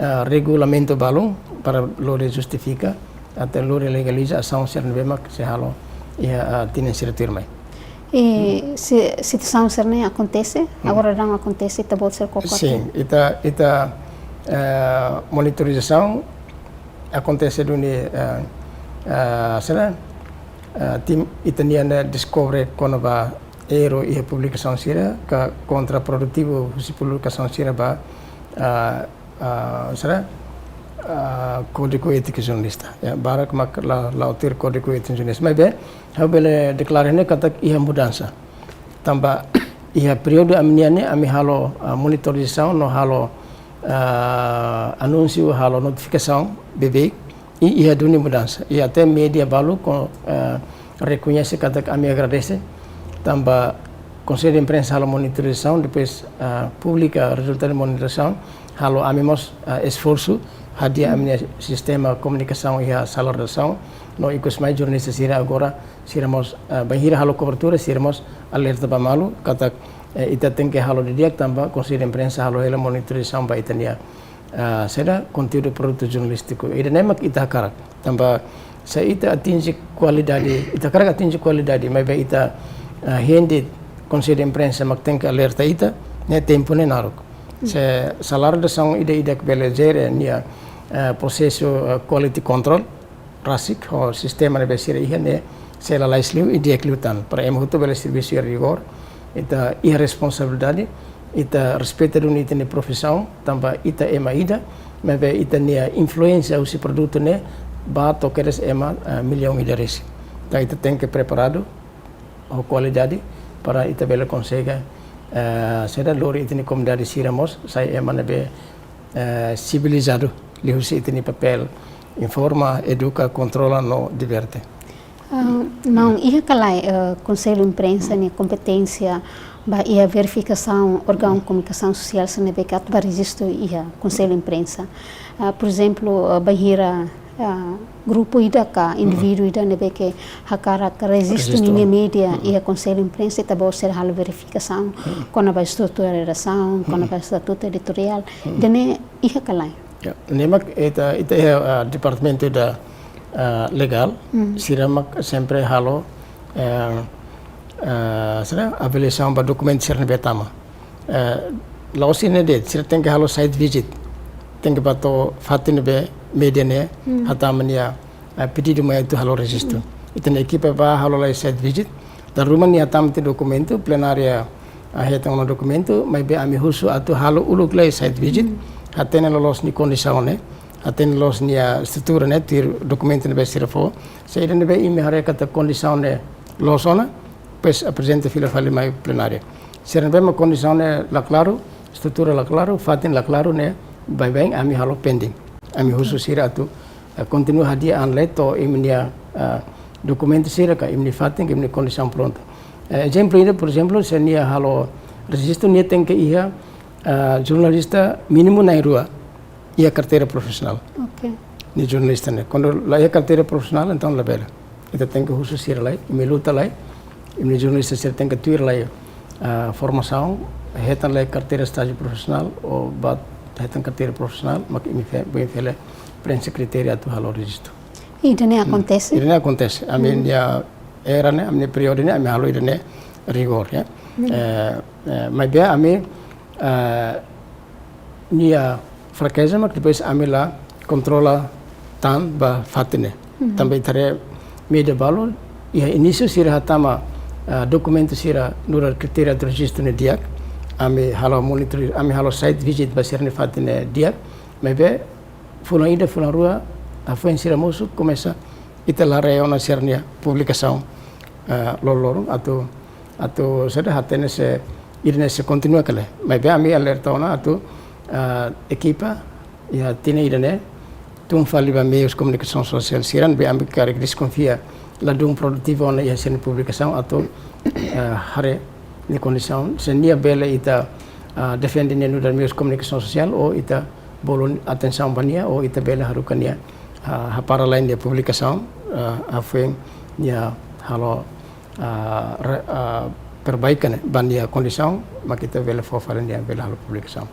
ah, regulamentu balun para lori justifika, atu lori legaliza asaun sira ne'ebé mak sei halo iha, ah, tinan sira tuirmai. E si-, situasaun sira-ne'e akontese, agora daudaun akontese, ita-boot sira kokoten? Sin, ita, ita, eh, monitorizasaun akontese duni, eh, eh, sira, eh, tim ita-nian ne'e deskobre kona-ba erru iha publikasaun sira ka kontraprodutivu husi publikasaun sira ba, eh, ah, sira, ah, Kódigu Étiku Jornalista. Ya, barak mak la, la'o tuir Kódigu Étiku Jornalista. Maibé, ha'u bele deklara ne'e katak iha mudansa. Tanba iha períodu ami-nian ne'e, ami halo, ah, monitorizasaun no halo, ah, anúnsiu, halo notifikasaun beibeik, i iha duni mudansa. I até média balu ko, eh, rekoñese katak ami agradese, tanba Konsellu Imprensa halo monitorizasaun, depois, eh, publika rezultadu monitorizasaun, halo ami mós, eh, esforsu, hadi'a ami-nia sistema komunikasaun iha sala redasaun, no ikus mai jornalista sira agora, sira mós, eh, bainhira halo kobertura, sira mós alerta ba malu, katak, eh, ita tenke halo didi'ak tanba Konsellu Imprensa halo hela monitorizasaun ba ita-nia ah, saida, konteúdu produtu jornalístiku. Ida-ne'e mak ita hakarak. Tanba se ita atinje kualidade, ita hakarak atinje kualidade, maibé ita, ah, hein de'it Konsellu Imprensa mak tenke alerta ita, ne'e tempu ne'e naruk. Se sala redasaun ida-idak bele jere nia, ah, prosesu, ah, quality control rasik, ho sistema ne'ebé sira iha ne'e sei lalais liu i di'ak liután. Para ema hotu bele servisu iha rigór, ita iha responsabilidade, ita respeita duni ita-nia profisaun, tanba ita ema ida, maibé ita-nia influénsia husi produtu ne'e ba to'o kedas ema, eh, millaun ida resin. Entaun ita tenke preparadu ho kualidade para ita bele konsege, eh, saida, lori ita-nia komunidade sira mós sai ema ne'ebé, eh, sivilizadu, liuhusi ita-nia papél informa, eduka, kontrola no diverte. Ah, maun, iha ka lae, eh, Konsellu Imprensa nia kompeténsia ba iha verifikasaun órgaun komunikasaun sosiál sira ne'ebé atu ba rejistu iha Konsellu Imprensa? Ah, por ezemplu, eh, bainhira, ah, grupu ida ka indivíduu ida ne'ebé ke hakarak rejistu ninia média iha Konsellu Imprensa, ita-boot sira halo verifikasaun kona-ba estrutura redasaun, kona-ba estatutu editoriál, ida-ne'e iha ka lae? Ya, ne'e mak ita, ita iha, ah, departamentu ida, ah, legál, sira mak sempre halo, eh, eh, sira avaliasaun ba dokumentu sira ne'ebé tama. Eh, la'ós ida-ne'e de'it, sira tenke halo site visit. Tenke ba to'o fatin ne'ebé média ne'e hatama nia, eh, pedidu mai atu halo rejistu. Ita-nia ekipa ba halo lai site visit. Dala ruma nia hatama tiha dokumentu, plenária, ah, hetan ona dokumentu, maibé ami husu atu halo uluk lai site visit, hatene loloos nia kondisaun ne'e, hatene loloos nia estrutura ne'e, tuir dokumentu ne'ebé sira fó. Se ida ne'ebé imi haree katak kondisaun ne'e loos ona, depois aprezenta fila fali mai plenária. Sira ne'ebé mak kondisaun ne'e la klaru, estrutura la klaru, fatin la klaru ne'e, baibain ami halo pending. Ami husu sira atu, eh, kontinua hadi'a an lai to'o imi-nia, eh, dokumentu sira ka imi-nia fatin ka imi-nia kondisaun prontu. Eh, ezemplu ida, por ezemplu, se nia halo rejistu, nia tenke iha, eh, jornalista mínimu na'in rua iha karteira profisionál. Oke. Nia jornalista ne'e. Kuandu la iha karteira profisionál, entaun labele. Ita tenke husu sira lai, imi luta lai, imi jornalista sira tenke tuir lai, ah, formasaun, hetan lai karteira estájiu profisionál, ou ba hetan karteira profisionál, mak imi fe-, bele fila prenxe kritéria atu halo rejistu. Ida-ne'e akontese? Ida-ne'e akontese. Ami-nia era ne'e, ami-nia períodu ne'e, ami halo ida-ne'e rigór, ya. Eh, eh, maibé ami, eh, nia frakeza mak depois ami la kontrola tan ba fatin ne'e. Tanba ita haree média balu, iha inísiu sira hatama, ah, dokumentu sira nu'udar kritéria atu rejistu ne'e di'ak, ami halo monitor, ami halo site visit ba sira-nia fatin ne'e di'ak, maibé fulan ida, fulan rua, hafoin sira mosu, komesa ita la haree ona sira-nia publikasaun, eh, loroloron atu, atu saida, hatene se ida-ne'e sei kontinua ka lae. Maibé ami alerta ona atu, eh, ekipa iha tinan ida-ne'e tun fali ba meius komunikasaun sosiál sira ne'ebé ami karik deskonfia ladún produtivu ona iha sira-nia publikasaun atu, eh, haree nia kondisaun, se nia bele ita, eh, defende nia nu'udar meius komunikasaun sosiál ou ita bolu atensaun ba nia, ou ita bele haruka nia, ah, hapara lai nia publikasaun, ah, hafoin nia halo, ah, re-, ah, perbaikan ne'e ba nia kondisaun, mak ita bele fó fali nia bele halo publikasaun.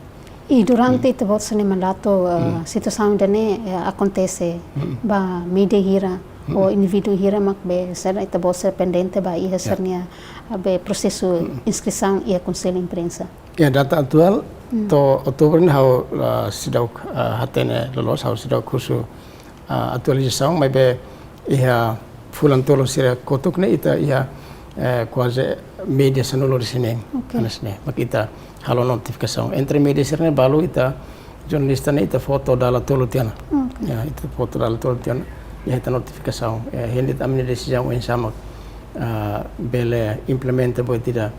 I durante ita-boot sira-nia mandatu, eh, situasaun ida-ne'e, eh, akontese ba média hira, ou indivíduu hira mak be sira ita-boot sira pendente ba iha sira-nia, eh, be prosesu inskrisaun iha Konsellu Imprensa. Ya, data atuál to'o outubru ne'e ha'u, ah, seidauk, ah, hatene loloos, ha'u seidauk husu, ah, atualizasaun, maibé iha fulan tolu sira kotuk ne'e ita iha, eh, kuaze média sanulu-resin-neen. Oke. Hanesan ne'e, mak ita halo notifikasaun. Entre média sira-ne'e balu ita jornalista ne'e ita fó to'o dala tolu tiha ona. Oke. Ya, ita fó to'o dala tolu tiha ona. Ya, ita notifikasaun. Ya, hende ami-nia desizaun oinsá mak, ah, bele implementa buat ida,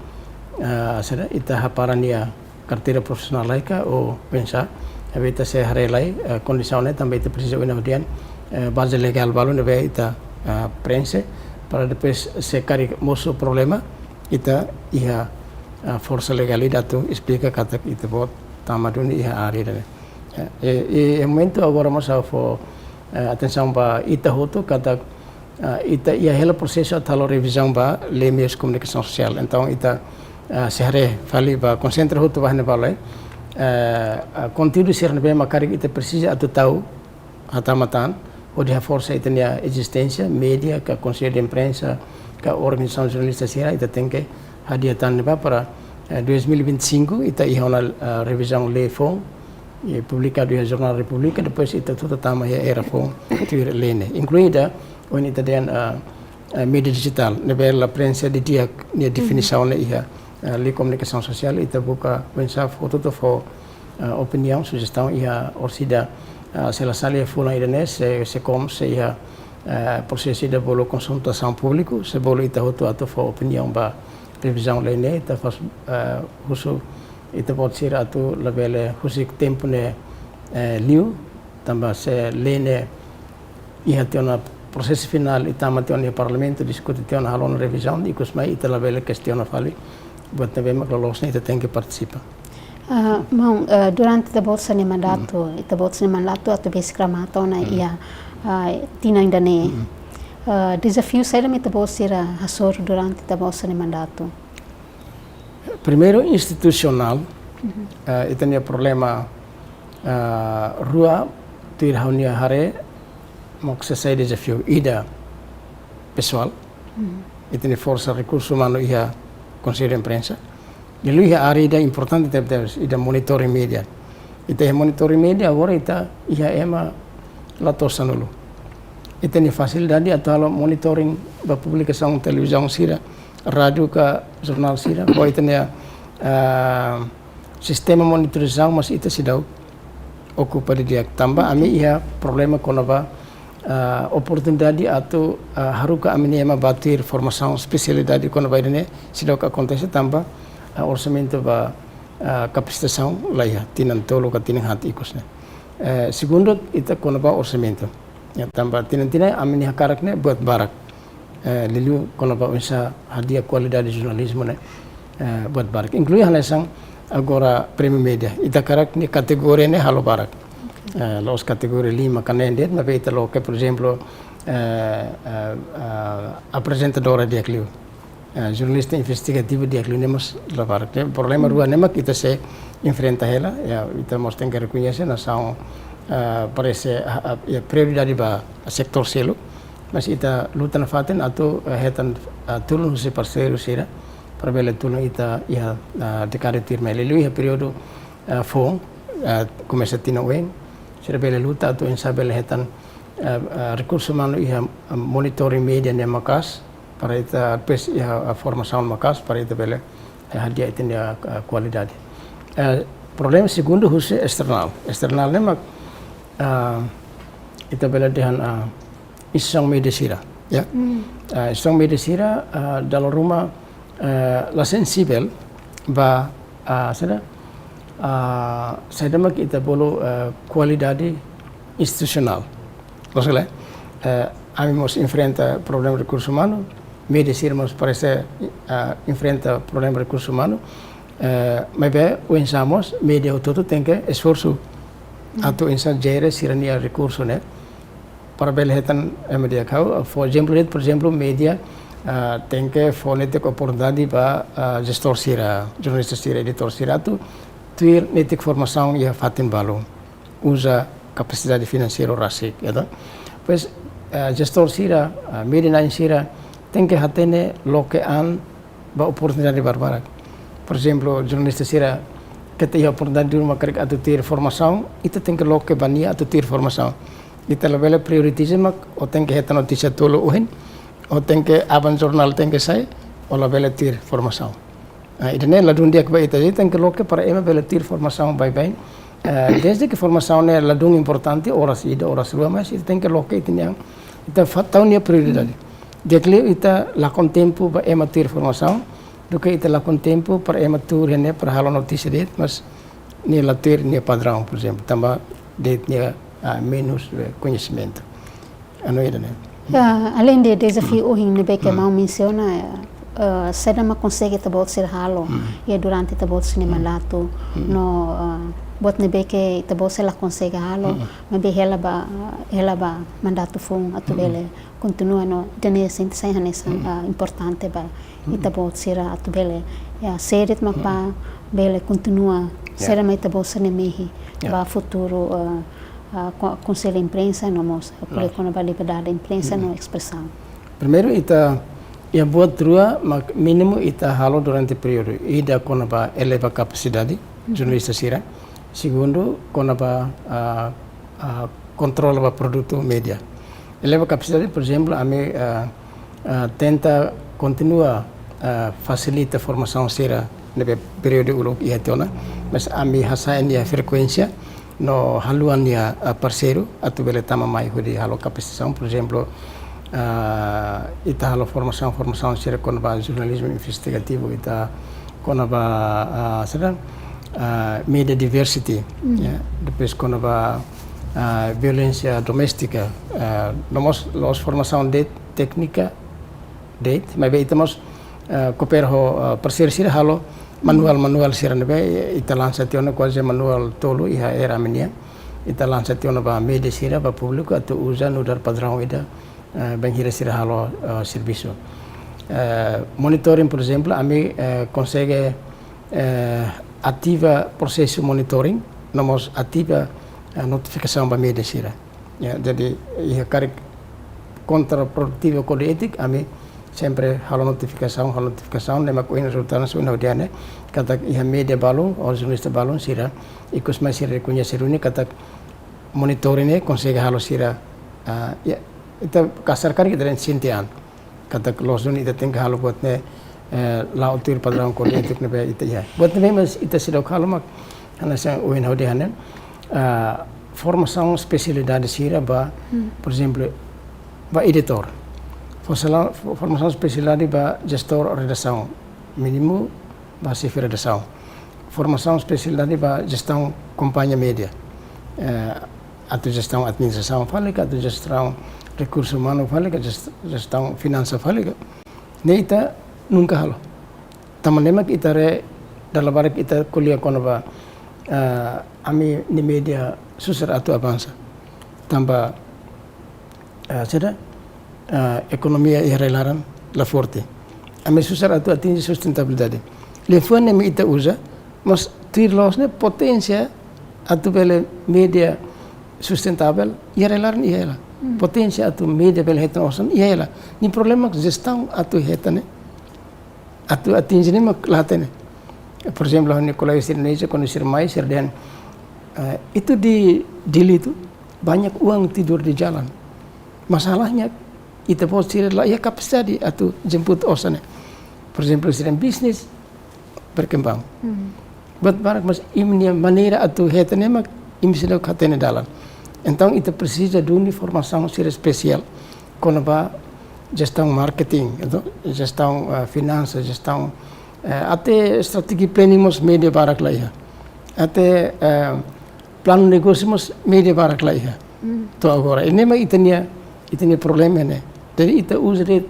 ah, sira ita hapara nia karteira profisionál lai ka ou oinsá. Ne'ebé ita sei haree lai, eh, kondisaun ne'e tanba ita presiza oinsá dehan, eh, baze legál balu ne'ebé ita, eh, preenxe, para depois se karik mosu problema, ita iha, eh, forsa legál ida atu esplika katak ita-boot tama duni iha área ne'e. Eh, i, i momentu agora mós ha'u fó, eh, atensaun ba ita hotu katak ah, ita iha hela prosesu atu halo revizaun ba lei meius komunikasaun sosiál. Entaun ita, ah, sei haree fali ba konsentra hotu ba ne'ebá lai. Eh, ah, konteúdu sira ne'ebé mak karik ita presiza atu tau hatama tan, hodi haforsa ita-nia ezisténsia, média, ka konsellu de imprensa, ka organizasaun jornalista sira, ita tenke hadi'a tan ne'ebá para, eh, dois mil e vinte e cinco, ita iha ona, ah, revizaun lei foun, i publikadu iha Jornál Repúblika, depois ita tuta tama iha era foun tuir lei ne'e. Inkluinda, ohin ita dehan, ah, ah, média dijitál, ne'ebé la preenxe didi'ak nia definisaun ne'e iha, ah, lei komunikasaun sosiál, ita buka oinsá fó tuta fó, ah, opiniaun, sujestaun iha orsida, ah, se la sala iha fulan ida-ne'e, se, se kom, se iha, ah, prosesu ida bolu konsultasaun públiku, se bolu ita hotu atu fó opiniaun ba revizaun lei ne'e, ita fó, ah, husu ita-boot sira atu labele husik tempu ne'e, eh, liu, tanba se lei ne'e iha tiha ona prosesu finál, i tama tiha ona iha Parlamentu, diskute tiha ona, halo ona revizaun, ikus mai ita labele kestiona fali buat ne'ebé mak loloos ne'e ita tenke partisipa. Ah, maun, eh, durante ita-boot sira-nia mandatu, ita-boot sira-nia mandatu atu besik remata ona iha, ah, tinan ida-ne'e. Ah, dezafiu saida mak ita-boot sira hasoru durante ita-boot sira-nia mandatu? Primeiru, institusionál, eh, ita-nia problema, eh, rua, tuir ha'u-nia haree, mak sei sai dezafiu. Ida pesoál, ita-nia forsa rekursu umanu iha Konsellu Imprensa. Liuliu iha área ida importante tebetebes, ida monitoring média. Ita iha monitoring média, agora ita iha ema la to'o sanulu. Ita-nia fasilidade atu halo monitoring ba publikasaun televizaun sira, rádiu ka jornál sira, ho ita-nia, ah, sistema monitorizasaun, mas ita seidauk okupa didi'ak tanba ami iha problema kona-ba, ah, oportunidade atu, ah, haruka ami-nia ema ba tuir formasaun espesialidade kona-ba ida-ne'e seidauk akontese tanba, ah, orsamentu ba, ah, kapasitasaun la iha tinan tolu ka tinan haat ikus ne'e. Eh, segundu, ita kona-ba orsamentu. Ya, tanba tinan-tinan ami-nia hakarak ne'e buat barak. Eh, liuliu kona-ba oinsá hadi'a kualidade jornalizmu ne'e, eh, buat barak. Inklui hanesan agora Prémiu Média. Ita hakarak nia kategoria ne'e halo barak. Eh, la'ós kategoria lima ka neen de'it, maibé ita loke, por ezemplu, eh, eh, eh, aprezentadora di'ak liu. Eh, jornalista investigativu di'ak liu ne'e mós la barak. Ne'e problema rua ne'e mak ita sei enfrenta hela, ya, ita mós tenke rekoñese nasaun, eh, parese, ah, ah, ya, prioridade ba setór seluk. Mas ita luta nafatin atu, eh, hetan, ah, tulun husi parseiru sira, para bele tulun ita iha, ah, dekada tuirmai, liuliu iha períodu, ah, foun, ah, komesa tinan oin, sira bele luta atu oinsá bele hetan, ah, ah, rekursu umanu iha, ah, monitoring média ne'e maka'as, para ita depois iha, ah, formasaun maka'as, para ita bele, eh, hadi'a ita-nia, ah, kualidade. Eh, problema segundu husi esternál. Esternál ne'e mak, ah, ita bele dehan, ah, instituisaun média sira, ya. Ah, instituisaun média sira, ah, dala ruma, ah, la sensivel ba, ah, saida, ah, saida mak ita bolu, ah, kualidade institusionál. Loos ka lae, eh, ami mós enfrenta problema rekursu umanu, média sira mós parese, ah, enfrenta problema rekursu umanu, eh, maibé oinsá mós média hotu-hotu tenke esforsu atu oinsá jere sira-nia rekursu ne'e. Para bele hetan, eh, media kau, for example, por exemplo, media, ah, tenke fó netik oportunidade ba, ah, jestór sira, jornalista sira, editór sira atu tuir netik formasaun iha fatin balu. Uza kapasidade finanseira rasik, ya toh? Pois, ah, jestór sira, ah, media na'in sira tenke hatene loke an ba oportunidade barbarak. Por exemplo, jornalista sira ketak iha oportunidade duni mak karik atu tuir formasaun, ita tenke loke ba nia atu tuir formasaun. Ita labele prioritiza mak ó tenke hetan notísia tolu ohin, ó tenke aban jornál tenke sai, ó labele tuir formasaun. Ah, ida-ne'e ladún di'ak ba ita, ita tenke loke para ema bele tuir formasaun baibain. Eh, desde ke formasaun ne'e ladún importante, oras ida, oras rua, mas ita tenke loke ita-nia, ita fa-, tau nia prioridade. Di'ak liu ita lakon tempu ba ema tuir formasaun, duké ita lakon tempu para ema tuur iha ne'e para halo notísia de'it, mas nia la tuir nia padraun, por exemplo, tanba de'it nia, ah, menus, eh, koñesimentu. Anu ida-ne'e. Ya, além de dezafiu ohin ne'ebé ke maun mensiona, eh, eh, saida mak konsege ita-boot sira halo, ya durante ita-boot sira-nia mandatu, no, eh, buat ne'ebé ke ita-boot sira la konsege halo, maibé hela ba, hela ba mandatu foun atu bele kontinua no ida-ne'e sente sai hanesan, eh, importante ba ita-boot sira atu bele, ya, sé de'it mak ba bele kontinua, saida mak ita-boot sira-nia mehi ba futuru, eh, ah, ko-, Konsellu Imprensa no mós, eh, ko'alia kona-ba liberdade imprensa no espresaun. Primeiru ita, iha buat rua mak mínimu ita halo durante períodu. Ida kona-ba eleva kapasidade jornalista sira. Segundu, kona-ba, ah, ah, kontrola ba produtu media. Eleva kapasidade, por exemplo, ami, ah, ah, tenta kontinua, ah, fasilita formasaun sira ne'ebé períodu uluk iha tiha ona, mas ami hasa'e nia frekuénsia no haluha nia, ah, parseiru atu bele tama mai hodi halo kapasitasaun, por exemplo, ah, ita halo formasaun, formasaun sira kona-ba jornalizmu investigativu, ita kona-ba, ah, saida, ah, media diversity, ya, depois kona-ba, ah, violénsia doméstika, ah, no mós la'ós formasaun de'it téknika de'it, maibé ita mós, ah, koopera ho, ah, parseiru sira halo manuál, manuál sira ne'ebé ita lansa tiha ona kuaze manuál tolu iha era ami nian. Ita lansa tiha ona ba media sira, ba públiku atu uza nu'udar padraun ida, eh, bainhira sira halo, eh, servisu. Eh, monitoring, por exemplo, ami, eh, konsege, eh, ativa prosesu monitoring, no mós ativa, eh, notifikasaun ba media sira. Ya, jadi, iha karik kontraprodutivu kódigu étiku, ami sempre halo notifikasaun, halo notifikasaun, ne'e mak ohin rezultadu ohin ha'u dehan ne'e, katak iha media balun, ou jornalista balun sira, ikus mai sira rekoñese duni, katak monitoring ne'e konsege halo sira, ah, ya, ita kasar karik ita dehan sente an. Katak loos duni ita tenke halo buat ne'e, eh, la'o tuir padraun kódigu étiku ne'ebé ita iha. Buat ne'ebé mós ita seidauk halo mak, hanesan ohin ha'u dehan ne'e, ah, formasaun espesialidade sira ba, por exemplo, ba editór. Fo-, formasaun espesialidade ba jestór redasaun, mínimu ba xefe redasaun. Formasaun espesialidade ba jestaun kompañia media. Eh, atu jestaun administrasaun fali ka, atu jestaun rekursu umanu fali ka, jest-, jestaun finansa fali ka. Ne'e ita nunka halo. Tanba ne'e mak ita haree dala barak ita ko'alia kona-ba, eh, ami-nia media susar atu avansa. Tanba, eh, saida, eh, ekonomia iha rai-laran la forte. Ami susar atu atinje sustentabilidade. Liafuan ne'ebé ita uza, mas tuir loos ne'e poténsia atu bele media sustentavel iha rai-laran iha hela. Poténsia atu media bele hetan osan iha hela. Nia problema jestaun atu hetan ne'e, atu atinje ne'e mak la hatene. Por exemplo, ha'u-nia kolega sira Indonesia, kuandu sira mai, sira dehan, eh, itu di Dili itu banyak uang tidur di jalan. Masalahnya, ita-boot sira la iha kapasidade atu jemput osan ne'e. Por exemplo, sira bisnis berkembang. Buat barak, mas imi-nia maneira atu hetan ne'e mak imi seidauk hatene dalan. Entaun, ita presiza duni formasaun sira espesiál kona-ba jestaun marketing, entaun, jestaun, eh, finansa, jestaun, eh, até strategic planning mós media barak la iha. Até, eh, planu negósiu mós media barak la iha. To'o agora. Ne'e mak ita-nia, ita-nia problema ne'e. Jadi ita uza de'it,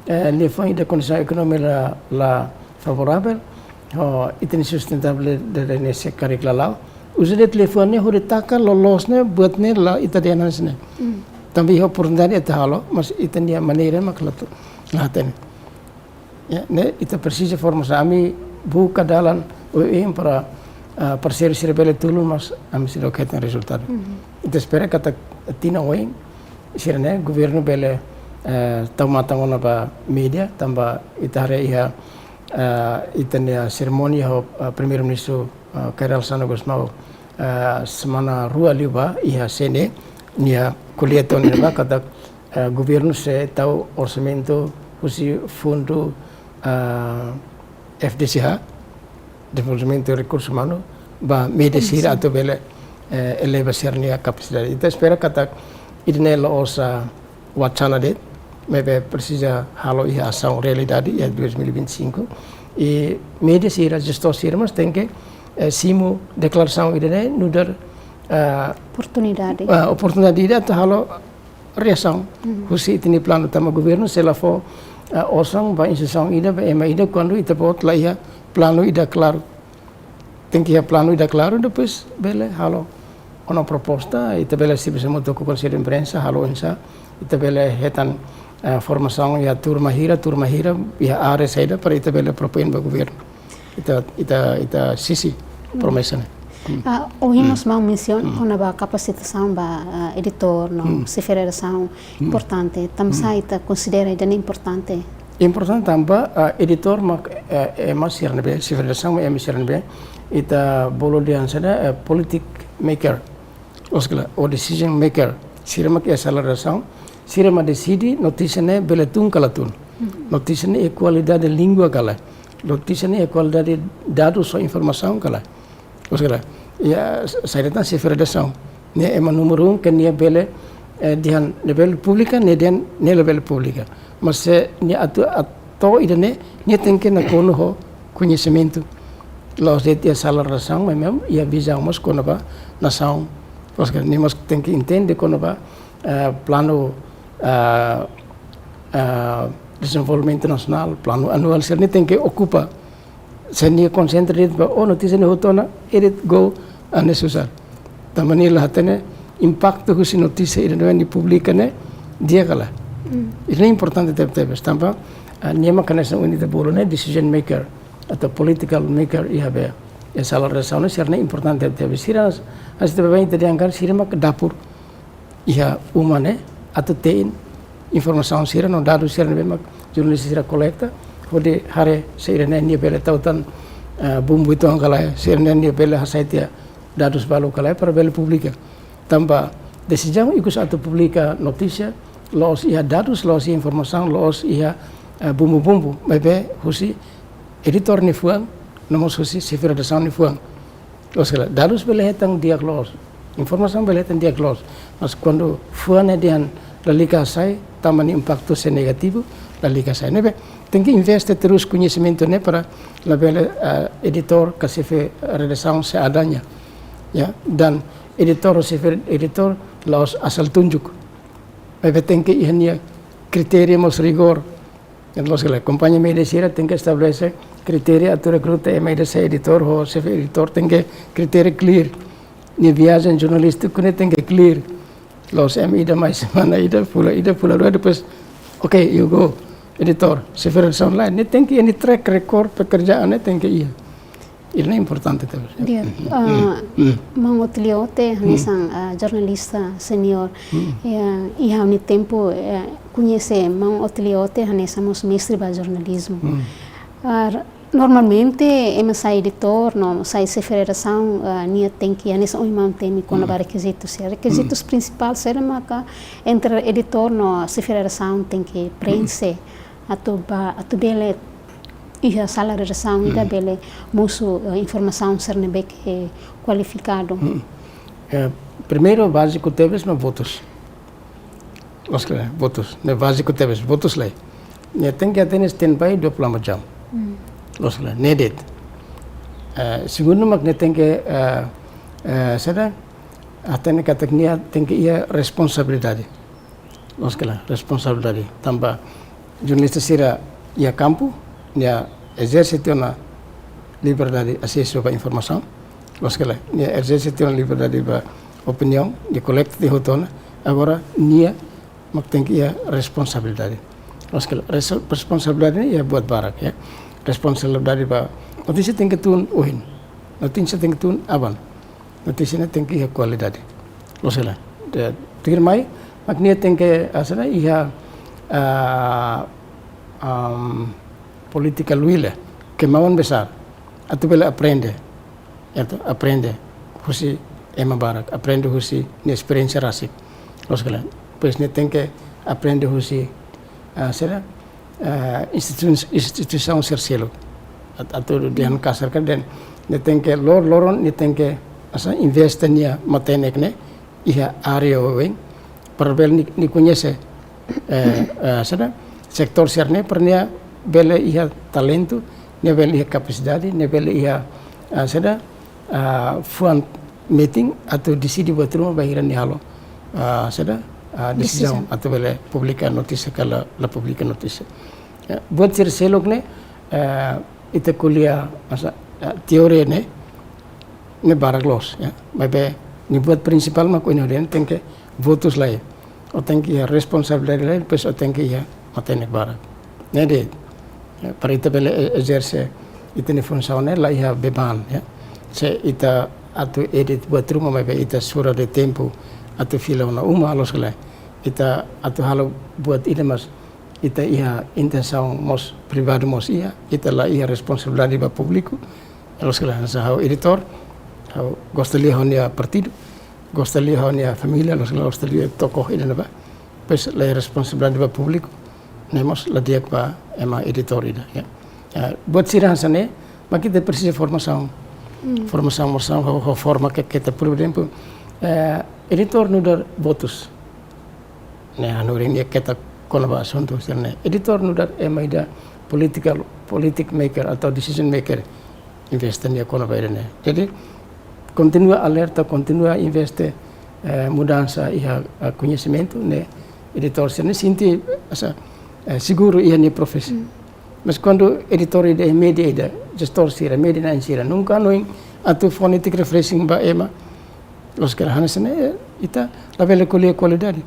eh, liafuan ida kondisaun ekonomia la, la favoravel, oh, ita-nia sustentabilidade ne'e sei karik la la'o, Uza de'it liafuan ne'e hodi taka loloos ne'e buat ne'e la ita dehan hanesan ne'e. Tanba iha oportunidade ita halo, mas ita-nia maneira mak la tu, la hatene. Ya, ne'e ita presiza formasaun. Ami buka dalan oioin para, ah, parseiru sira bele tulun, mas ami seidauk hetan rezultadu. Ita espera katak tinan oin sira-ne'e governu bele, eh, tau matan ona ba média, tanba ita haree iha, eh, ita-nia serimónia ho, eh, Primeiru-Ministru, eh, Kay Rala Xanana Gusmão, eh, semana rua liubá iha C N E nia ko'alia tiha ona ba katak, eh, governu sei tau orsamentu husi fundu, eh, F D C H, Dezenvolvimentu Rekursu Umanu, ba média sira atu bele, eh, eleva sira-nia kapasidade. Ita espera katak ida-ne'e la'ós, ah, wacana de'it, maibé presiza halo iha asaun realidade iha dois mil e vinte e cinco. I média sira, jestór sira mós tenke, eh, simu deklarasaun ida-ne'e nu'udar, ah, oportunidade. Ah, oportunidade ida atu halo reasaun husi ita-nia planu, tanba governu sei la fó, ah, osan ba instituisaun ida, ba ema ida, kuandu ita-boot la iha planu ida klaru. Tenke iha planu ida klaru, depois bele halo ona proposta, ita bele servisu hamutuk ho Konsellu Imprensa, halo oinsá ita bele hetan, eh, formasaun iha turma hira, turma hira, iha área saida, para ita bele propoin ba governu ita, ita, ita sisi promesa ne'e. Ah, ohin mós maun mensiona kona-ba kapasitasaun ba, ah, editór no xefe redasaun importante. Tanbasá ita konsidera ida-ne'e importante? Importante tanba, ah, editór mak, eh, ema sira ne'ebé, xefe redasaun mak ema sira ne'ebé ita bolu dehan hanesan, eh, politic maker. Loos ka lae, ou decision maker. Sira mak iha sala redasaun, sira mak deside notísia ne'e bele tun ka la tun. Notísia ne'e iha kualidade língua ka lae. Notísia ne'e iha kualidade dadus ou informasaun ka lae. Loos ka lae, iha, saida tan xefe redasaun. Nia ema númeru um ke nia bele, eh, dehan nia bele publika, nia dehan nia la bele publika. Mas se nia atu, atu ida-ne'e, nia tenke nakonu ho koñesimentu. La'ós de'it iha sala redasaun, mas mezmu iha vizaun mós kona-ba nasaun. Loos ka lae, nia mós tenke entende kona-ba, eh, planu, eh, eh, dezenvolvimentu nasionál, planu anuál, sira-ne'e tenke okupa. Se nia konsentra de'it ba, oh, notísia ne'e hotu ona, edit, go, hanesan susar. Tanba nia la hatene impaktu husi notísia ida-ne'ebé nia publika ne'e di'ak ka lae. Ida-ne'e importante tebetebes, tanba, ah, nia mak hanesan ohin ita bolu ne'e decision maker, atau political maker iha be. Iha sala redasaun ne'e sira-ne'e importante tebetebes. Sira, hanesan ita baibain ita dehan katak sira mak dapur iha uma ne'e atu te'in informasaun sira no dadus sira ne'ebé mak jornalista sira kolekta, hodi haree se ida-ne'e nia bele tau tan, eh, bumbu uitoan ka lae, se ida-ne'e nia bele hasai tiha dadus balu ka lae para bele publika. Tanba desizaun ikus atu publika notísia, la'ós iha dadus, la'ós iha informasaun, la'ós iha, eh, bumbu-bumbu, maibé husi editór nia fuan, no mós husi xefe redasaun nia fuan. Loos ka lae, dadus bele hetan di'ak loos, informasaun bele hetan di'ak loos. Mas kuandu fuan ne'e dehan lalika hasai, tanba nia impaktu sei negativu, lalika hasai. Ne'ebé tenke investe terus koñesimentu ne'e para labele, eh, editór ka xefe redasaun sei adanya. Ya, dan editór, xefe editór la'ós asal tunjuk. Maibé tenke iha nia kritériu mós rigór. Entaun, loos ka lae, kompañia média sira tenke estabelese kritériu atu rekruta ema ida sai editór, ho xefe editór tenke kritériu clear. Nia viajen jornalístiku ne'e tenke clear. La'ós ema ida mai semana ida, fulan ida, fulan rua, depois, ok, you go, editór, xefe redasaun lae. Ne'e tenke iha nia track record pekerjaan ne'e tenke iha. Ida-ne'e importante tebes. Di'ak, ah, maun Otilio Ote, hanesan, ah, jornalista senior. Ya, iha ha'u-nia tempu, eh, koñese maun Otilio Ote hanesan mós mestre ba jornalizmu. Ah, normalmente, ema sai editór, no sai xefe redasaun, ah, nia tenke, hanesan ohin maun temi kona-ba rekizitus. Ya, rekizitus prinsipál sira maka entre editór no xefe redasaun tenke preenxe atu ba, atu bele iha sala redasaun ida bele mosu, eh, informasaun sira ne'ebé ke kualifikadu. Eh, primeiru báziku tebes mak votus. Loos ka lae, votus. Ne'e báziku tebes, votus lae. Nia tenke hatene standby dua puluh empat jam. Loos ka lae, ne'e de'it. Eh, segundu mak nia tenke, eh, eh, saida, hatene katak nia tenke iha responsabilidade. Loos ka lae, responsabilidade. Tanba jornalista sira iha kampu, nia ezerse tiha ona liberdade asesu ba informasaun. Loos ka lae, nia ezerse tiha ona liberdade ba opiniaun, nia kolekta tiha hotu ona. Agora nia mak tenke iha responsabilidade. Loos ka lae, res-, responsabilidade ne'e iha buat barak, ya. Responsabilidade ba notísia tenke tun ohin. Notísia tenke tun aban. Notísia ne'e tenke iha kualidade. Loos ka lae. De, tuirmai, mak nia tenke, ah, sira iha, ah, am, polítika luilu, kemauan besar. Atu bele aprende. Atu aprende husi ema barak, aprende husi nia esperiénsia rasik. Loos ka lae. Depois nia tenke aprende husi, ah, sira, ah, institu-, instituisaun sira seluk. At-, atu dehan kasar ka dehan, nia tenke lor-, loron, nia tenke, asa, investe nia matenek ne'e iha área oioin, para bele nia, nia koñese, eh, eh, sira, setór sira ne'e, para nia bele iha talentu, nia bele iha kapasidade, nia bele iha, ah, sira, ah, fuan metin atu deside buat ruma bainhira nia halo, ah, sira, ah, desizaun. Desizaun. Atu bele publika notísia ka la, la publika notísia. Ya, buat sira seluk ne'e, eh, ita ko'alia, asa, eh, teoria ne'e, ne'e barak loos, ya. Maibé nia buat prinsipál mak ohin ha'u dehan tenke votus lai. Ó tenke iha responsabilidade lai, depois ó tenke iha matenek barak. Ne'e de'it, ya, para ita bele e-, ezerse ita-nia funsaun ne'e la iha beban, ya. Se ita atu edit buat ruma maibé ita sura de'it tempu atu fila ona uma, loos ka lae. Ita atu halo buat ida mas ita iha intensaun mós privadu mós iha, ita la iha responsabilidade ba públiku. Loos ka lae, hanesan ha'u editór, ha'u gosta lia ha'u-nia partidu, gosta lia ha'u-nia família, loos ka lae, gosta lia tokoh ida ne'ebá. Depois la iha responsabilidade ba públiku, ne'e mós la di'ak ba ema editór ida, ya. Ya, buat sira hanesan ne'e, mak ita presiza formasaun. Hmm. Formasaun, formasaun, ho, ho forma ke, keta, por ezemplu, eh, editór nu'udar votus. Ne'e hanorin iha keta kona-ba asuntu sira-ne'e. Editór nu'udar ema ida political, politic maker atau decision maker. Investe nia kona-ba ida-ne'e. Jadi, kontinua alerta, kontinua investe, eh, mudansa iha, eh, koñesimentu ne'e. Editór sira-ne'e sente, asa, eh, seguru iha nia profesi. Hmm. Mas kuandu editór ida, média ida, jestór sira, média na'in sira, nunka hanoin atu fó netik refreshing ba ema, loos ka lae, hanesan ne'e, ita labele ko'alia kualidade.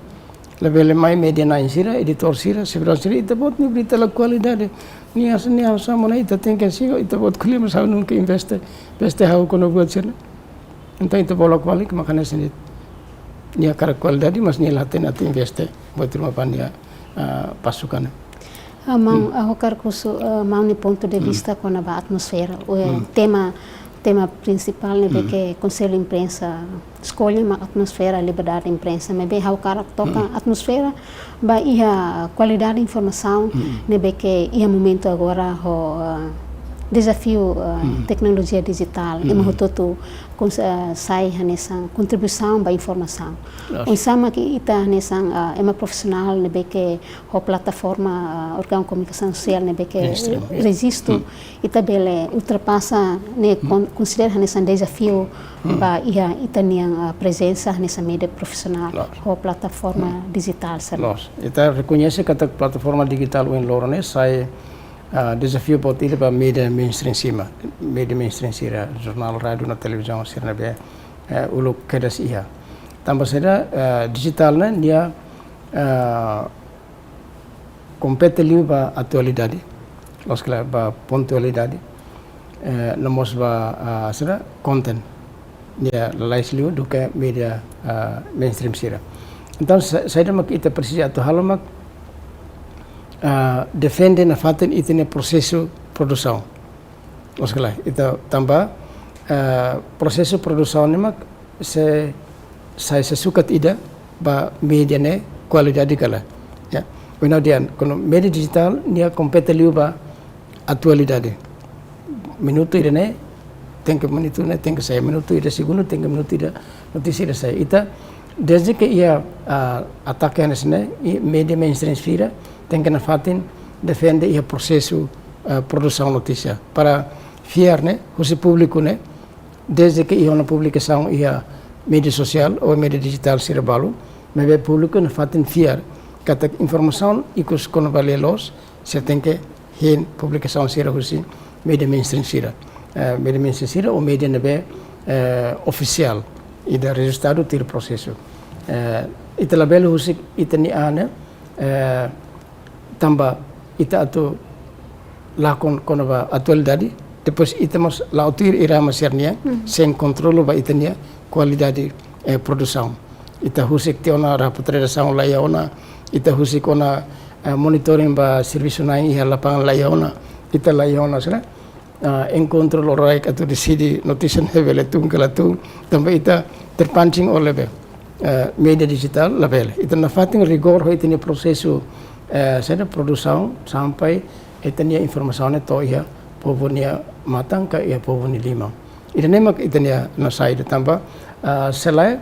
Labele mai média na'in sira, editór sira, xefe sira, ita-boot nia berita la kualidade. Nia hanesan, nia hanesan mós ita tenke sigo, ita-boot ko'alia mas ha'u nunka investe, investe ha'u kona buat sira-ne'e. Entaun ita bola kuali ke makanya sini nia hakarak kualidade, mas nia la hatene atu investe buat ruma ba nia, ah, pasukan. Ah, maun, hmm, ah, ha'u hakarak husu, ah, maun nia pontu de, hmm, vista kona-ba atmosfera. O, eh, hmm, tema, tema prinsipál ne'ebé, hmm, ke Konsellu Imprensa eskolla mak atmosfera liberdade imprensa. Maibé ha'u hakarak toka, hmm, atmosfera ba iha kualidade informasaun, hmm, ne'ebé ke iha momentu agora ho, ah, dezafiu, ah, hmm, teknolojia dijitál. Hmm. Ema hotu-hotu kons-, ah, sai hanesan kontribuisaun ba informasaun. Loos. Oinsá mak ita hanesan, ah, ema profisionál ne'ebé ke ho plataforma, ah, órgaun komunikasaun sosiál ne'ebé ke, mainstream, ya, rejistu, hmm, ita bele ultrapasa ne'e, hmm, kon-, konsidera hanesan dezafiu, hmm, ba iha ita-nian, ah, prezensa hanesan média profisionál, loos, ho plataforma, hmm, dijitál sira. Loos. Ita rekoñese katak plataforma dijitál ohin loron ne'e sai, ah, dezafiu boot ida ba média mainstream sira, média mainstream sira, jornál, rádiu no televizaun sira ne'ebé, eh, uluk kedas iha. Tanba saida, eh, dijitál ne'e nia, eh, kompete liu ba atualidade, loos ka lae, ba pontualidade, eh, no mós ba, ah, sira, konten. Nia lalais liu duké média, ah, mainstream sira. Entaun, sa-, saida mak ita presiza atu halo mak, ah, defende nafatin ita-nia prosesu produsaun. Loos ka lae, ita tanba, ah, prosesu produsaun ne'e mak sei sai sasukat ida ba média ne'e kualidade ka lae. Ya. Ohin ha'u dehan, kuandu média dijitál nia kompete liu ba atualidade. Minutu ida-ne'e, tenke minutu ne'e, tenke sai minutu ida, segundu, tenke minutu ida, notísia ida sai. Ita, dezde ke iha, ah, atake hanesan ne'e, i média mainstream sira, tenke nafatin defende iha prosesu, ah, produsaun notísia. Para fiar ne'e, husi públiku ne'e, dezde ke iha ona publikasaun iha média sosiál ou média dijitál sira balu, maibé públiku nafatin fiar katak informasaun ikus kona-ba lia-loos, sei tenke hein publikasaun sira husi média mainstream sira. Eh, média mainstream sira ou média ne'ebé, eh, ofisiál, ida rejistadu tuir prosesu. Eh, ita labele husik ita-nia an ne'e, eh, tanba ita atu lakon kona-ba atualidade, depois ita mós la'o tuir irama sira-nian, Mhm. sein kontrolu ba ita-nia kualidade, eh, produsaun. Ita husik tiha ona raportu redasaun la iha ona, ita husik ona, eh, monitoring ba servisu-na'in iha lapangan la iha ona, ita la iha ona, sira, ah, enkontru loraik atu deside notísia ne'e bele tun ka la tun, tanba ita terpancing oleh be, eh, média dijitál labele. Ita nafatin rigór ho ita-nia prosesu, eh, saida, produsaun sampai ita-nia informasaun ne'e to'o iha povu nia matan ka iha povu nia liman. Ida-ne'e mak ita-nia nasaida tanba, ah, se lae,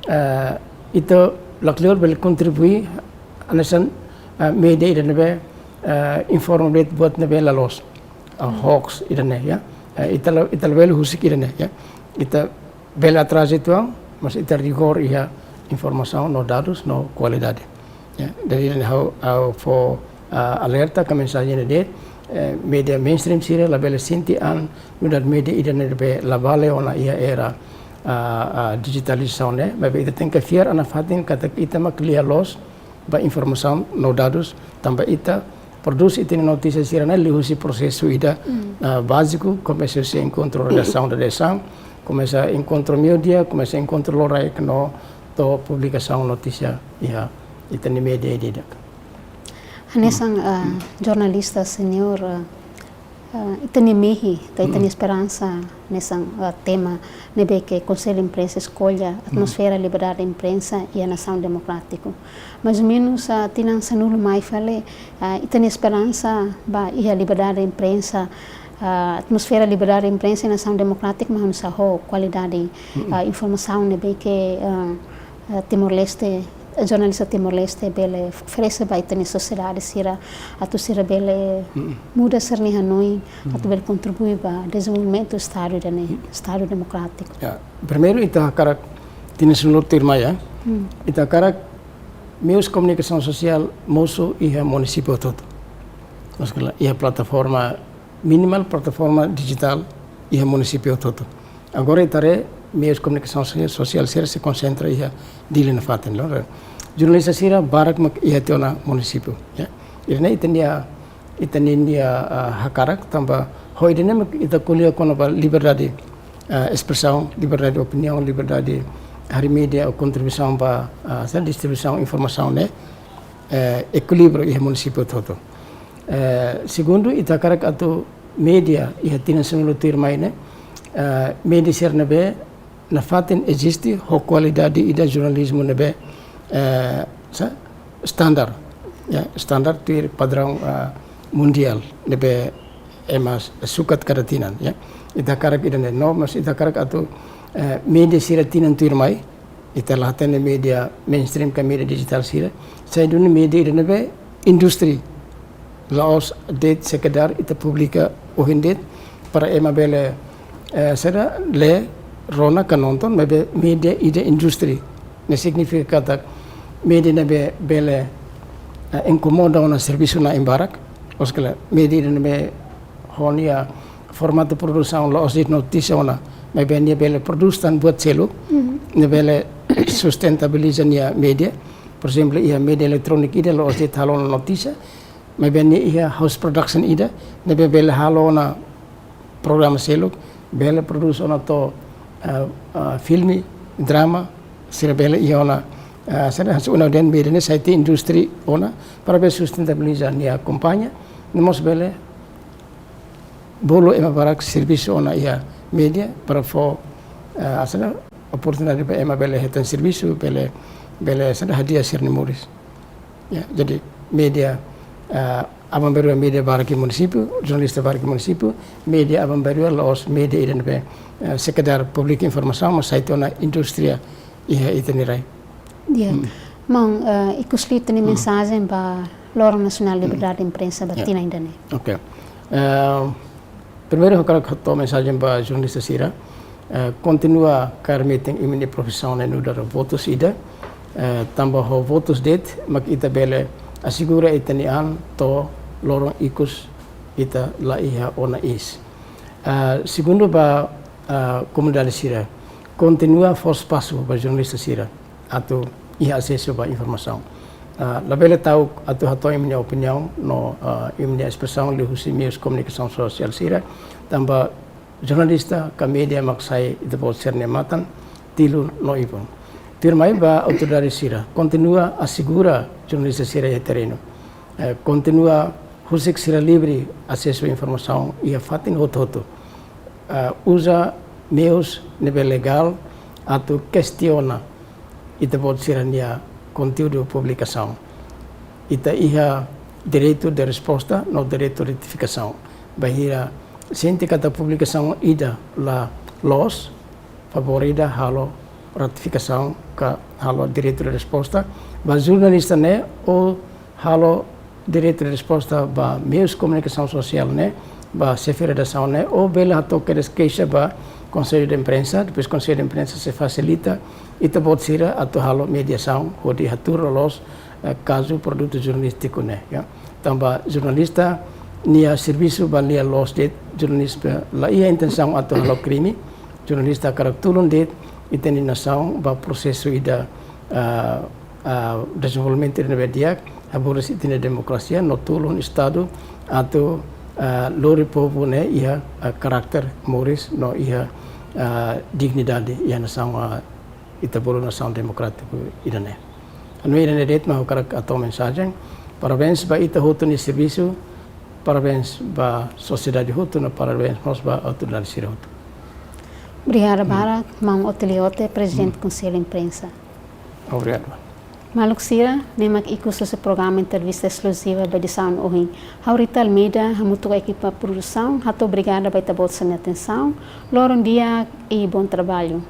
eh, ita lakleur bele kontribui hanesan, eh, média ida ne'ebé, eh, informa de'it buat ne'ebé la loos. Ah, hoax ida-ne'e, ya. Eh, ita la, ita labele husik ida-ne'e, ya. Ita bele atraza uitoan, mas ita rigór iha informasaun no dadus no kualidade. Ya, jadi ha'u, ha'u fó, ah, alerta ka mensajen de'it, eh, média mainstream sira labele sente an nu'udar média ida ne'ebé la vale ona iha era, ah, ah, dijitalizasaun ne'e, maibé ita tenke fiar an nafatin katak ita mak lia loos ba informasaun no dadus, tanba ita prodús ita-nia notísia sira-ne'e liuhusi prosesu ida, Mm. ah, báziku, komesa husi enkontru redasaun dadeer-saan, komesa enkontru meiudia, komesa enkontru loraik no to'o publikasaun notísia iha ita-nia média ida-idak. Hanesan, ah, jornalista senior, ah, ah, ita-nia mehi, ka ita-nia Mm. esperansa, hanesan, ah, tema ne'ebé ke Konsellu Imprensa eskolla, Mm. atmosfera liberdade de imprensa iha nasaun demokrátiku. Mais ou menus, ah, tinan sanulu mai fali, ah, ita-nia esperansa ba iha liberdade de imprensa, ah, atmosfera liberdade de imprensa iha nasaun demokrátiku, mas hanesan ho kualidade, Mm. ah, informasaun ne'ebé ke, ah, ah, Timor-Leste, jornalista Timor-Leste bele oferese ba ita-nia sosiedade sira, atu sira bele Mm. muda sira-nia hanoin, Mm. atu bele kontribui ba dezenvolvimentu Estadu ida-ne'e, Mm. Estadu demokrátiku. Ya, primeiru ita hakarak tinan sanulu tuirmai, ya. Mm. Ita hakarak meius komunikasaun sosiál mosu iha munisípiu hotu-hotu. Maksudnya, iha plataforma minimal, plataforma dijitál iha munisípiu hotu-hotu. Agora ita haree meius komunikasaun sosia-, sosiál sira sei konsentra iha Dili nafatin, no? Jornalista sira barak mak iha tiha ona munisípiu, ya. Ida-ne'e ita-nia, ita-nia, ah, hakarak tanba ho ida-ne'e mak ita ko'alia kona-ba liberdade, ah, espresaun, liberdade opiniaun, liberdade harii média, ou kontribuisaun ba, ah, sa distribuisaun informasaun ne'e, eh, ekilíbriu iha munisípiu hotu-hotu. Eh, segundu, ita hakarak atu média iha tinan sanulu tuirmai ne'e, eh, média sira ne'ebé nafatin eziste ho kualidade ida jornalizmu ne'ebé, eh, sa, standar, ya, standar tuir padraun, eh, mundiál ne'ebé ema sukat kada tinan, ya. Ita hakarak ida-ne'e, no mós ita hakarak atu, eh, média sira tinan tuirmai, ita la hatene média mainstream ka média dijitál sira, sai duni média ida ne'ebé indústria. La'ós de'it sekedar ita publika ohin de'it para ema bele, eh, saida, lee, rona ka nonton, maibé média ida indústria. Ne'e signifika katak média ne'ebé bele, eh, inkomoda ona servisu-na'in barak, ou seja, média ida ne'ebé ho nia formatu produsaun la'ós de'it notísia ona, maibé nia bele prodús tan buat seluk, Mhm. nia bele sustentabiliza nia média. Por ezemplu, iha média eletróniku ida la'ós de'it halo ona notísia, maibé nia iha house production ida, ne'ebé bele halo ona programa seluk, bele prodús ona to'o, eh, eh, filme, drama, sira bele iha ona, eh, sira hanesan ohin dehan média ne'e sai tiha indústria ona, para bele sustentabiliza nia kompañia, no mós bele bolu ema barak servisu ona iha média para fó, eh, hanesan oportunidade ba ema bele hetan servisu, bele, bele hanesan hadi'a sira-nia moris. Ya, jadi média, eh, aban-bainrua média barak iha munisípiu, jornalista barak iha munisípiu, média aban-bainrua la'ós média ida ne'ebé, eh, sekedar publika informasaun, mas sai tiha ona indústria iha ita-nia rai. Ya. Hmm. Maun, eh, ikusliu ita-nia Hmm. mensajen ba Loron Nasionál Hmm. Liberdade de Imprensa ba Ya. tinan ida-ne'e. Oke. Eh, primeiru, ha'u hakarak hato'o mensajen ba jornalista sira, eh, kontinua kaer metin imi-nia profisaun ne'e nu'udar votus ida, eh, tanba ho votus de'it mak ita bele asegura ita-nia an to'o loron ikus ita la iha ona iis. Eh, segundu, ba ah, komunidade sira, kontinua fó espasu ba jornalista sira atu iha asesu ba informasaun. Ah, labele ta'uk atu hato'o imi-nia opiniaun no, ah, imi-nia espresaun liuhusi meius komunikasaun sosiál sira, tanba jornalista ka média mak sai ita-boot sira-nia matan, tilun no ibun. Tuirmai ba autoridade sira kontinua asegura jornalista sira iha terrenu. Eh, kontinua husik sira livre asesu informasaun iha fatin hotu-hotu. Eh, uza meius ne'ebé legál atu kestiona ita-boot sira-nia konteúdu publikasaun. Ita iha direitu de resposta no direitu de retifikasaun. Bainhira sente katak publikasaun ida la loos, favór ida halo retifikasaun ka halo direitu de resposta ba jornalista ne'e, ou halo direitu de resposta ba meius komunikasaun sosiál ne'e, ba xefe redasaun ne'e, ou bele hato'o kedas keixa ba Konsellu de Imprensa, depois Konsellu de Imprensa sei fasilita ita-boot sira atu halo mediasaun hodi hatuur loloos, eh, kazu produtu jornalístiku ne'e, ya. Tanba jornalista nia servisu ba lia loos de'it, jornalista la iha intensaun atu halo krime, jornalista hakarak tulun de'it ita-nia nasaun ba prosesu ida, ah, ah, dezenvolvimentu ida ne'ebé di'ak, haburas ita-nia demokrasia no tulun Estadu atu, ah, lori povu ne'e iha, ah, karakter moris no iha, ah, dignidade iha nasaun, ah, ita bolu nasaun demokrátiku ida-ne'e. Anu ida-ne'e de'it mak ha'u hakarak hato'o mensajen. Parabéns ba ita hotu nia servisu, parabéns ba sosiedade hotu no parabéns mós ba autoridade sira hotu. Obrigada barak, maun Otilio Ote, Prezidente Konsellu Imprensa. Obrigadu. Maluk sira, ne'e mak ikus husi programa entrevista eskluziva ba edisaun ohin. Ha'u Rita Almeida, hamutuk ho ekipa produsaun, hato'o obrigada ba ita-boot sira-nia atensaun. Loron di'ak i bom trabalho.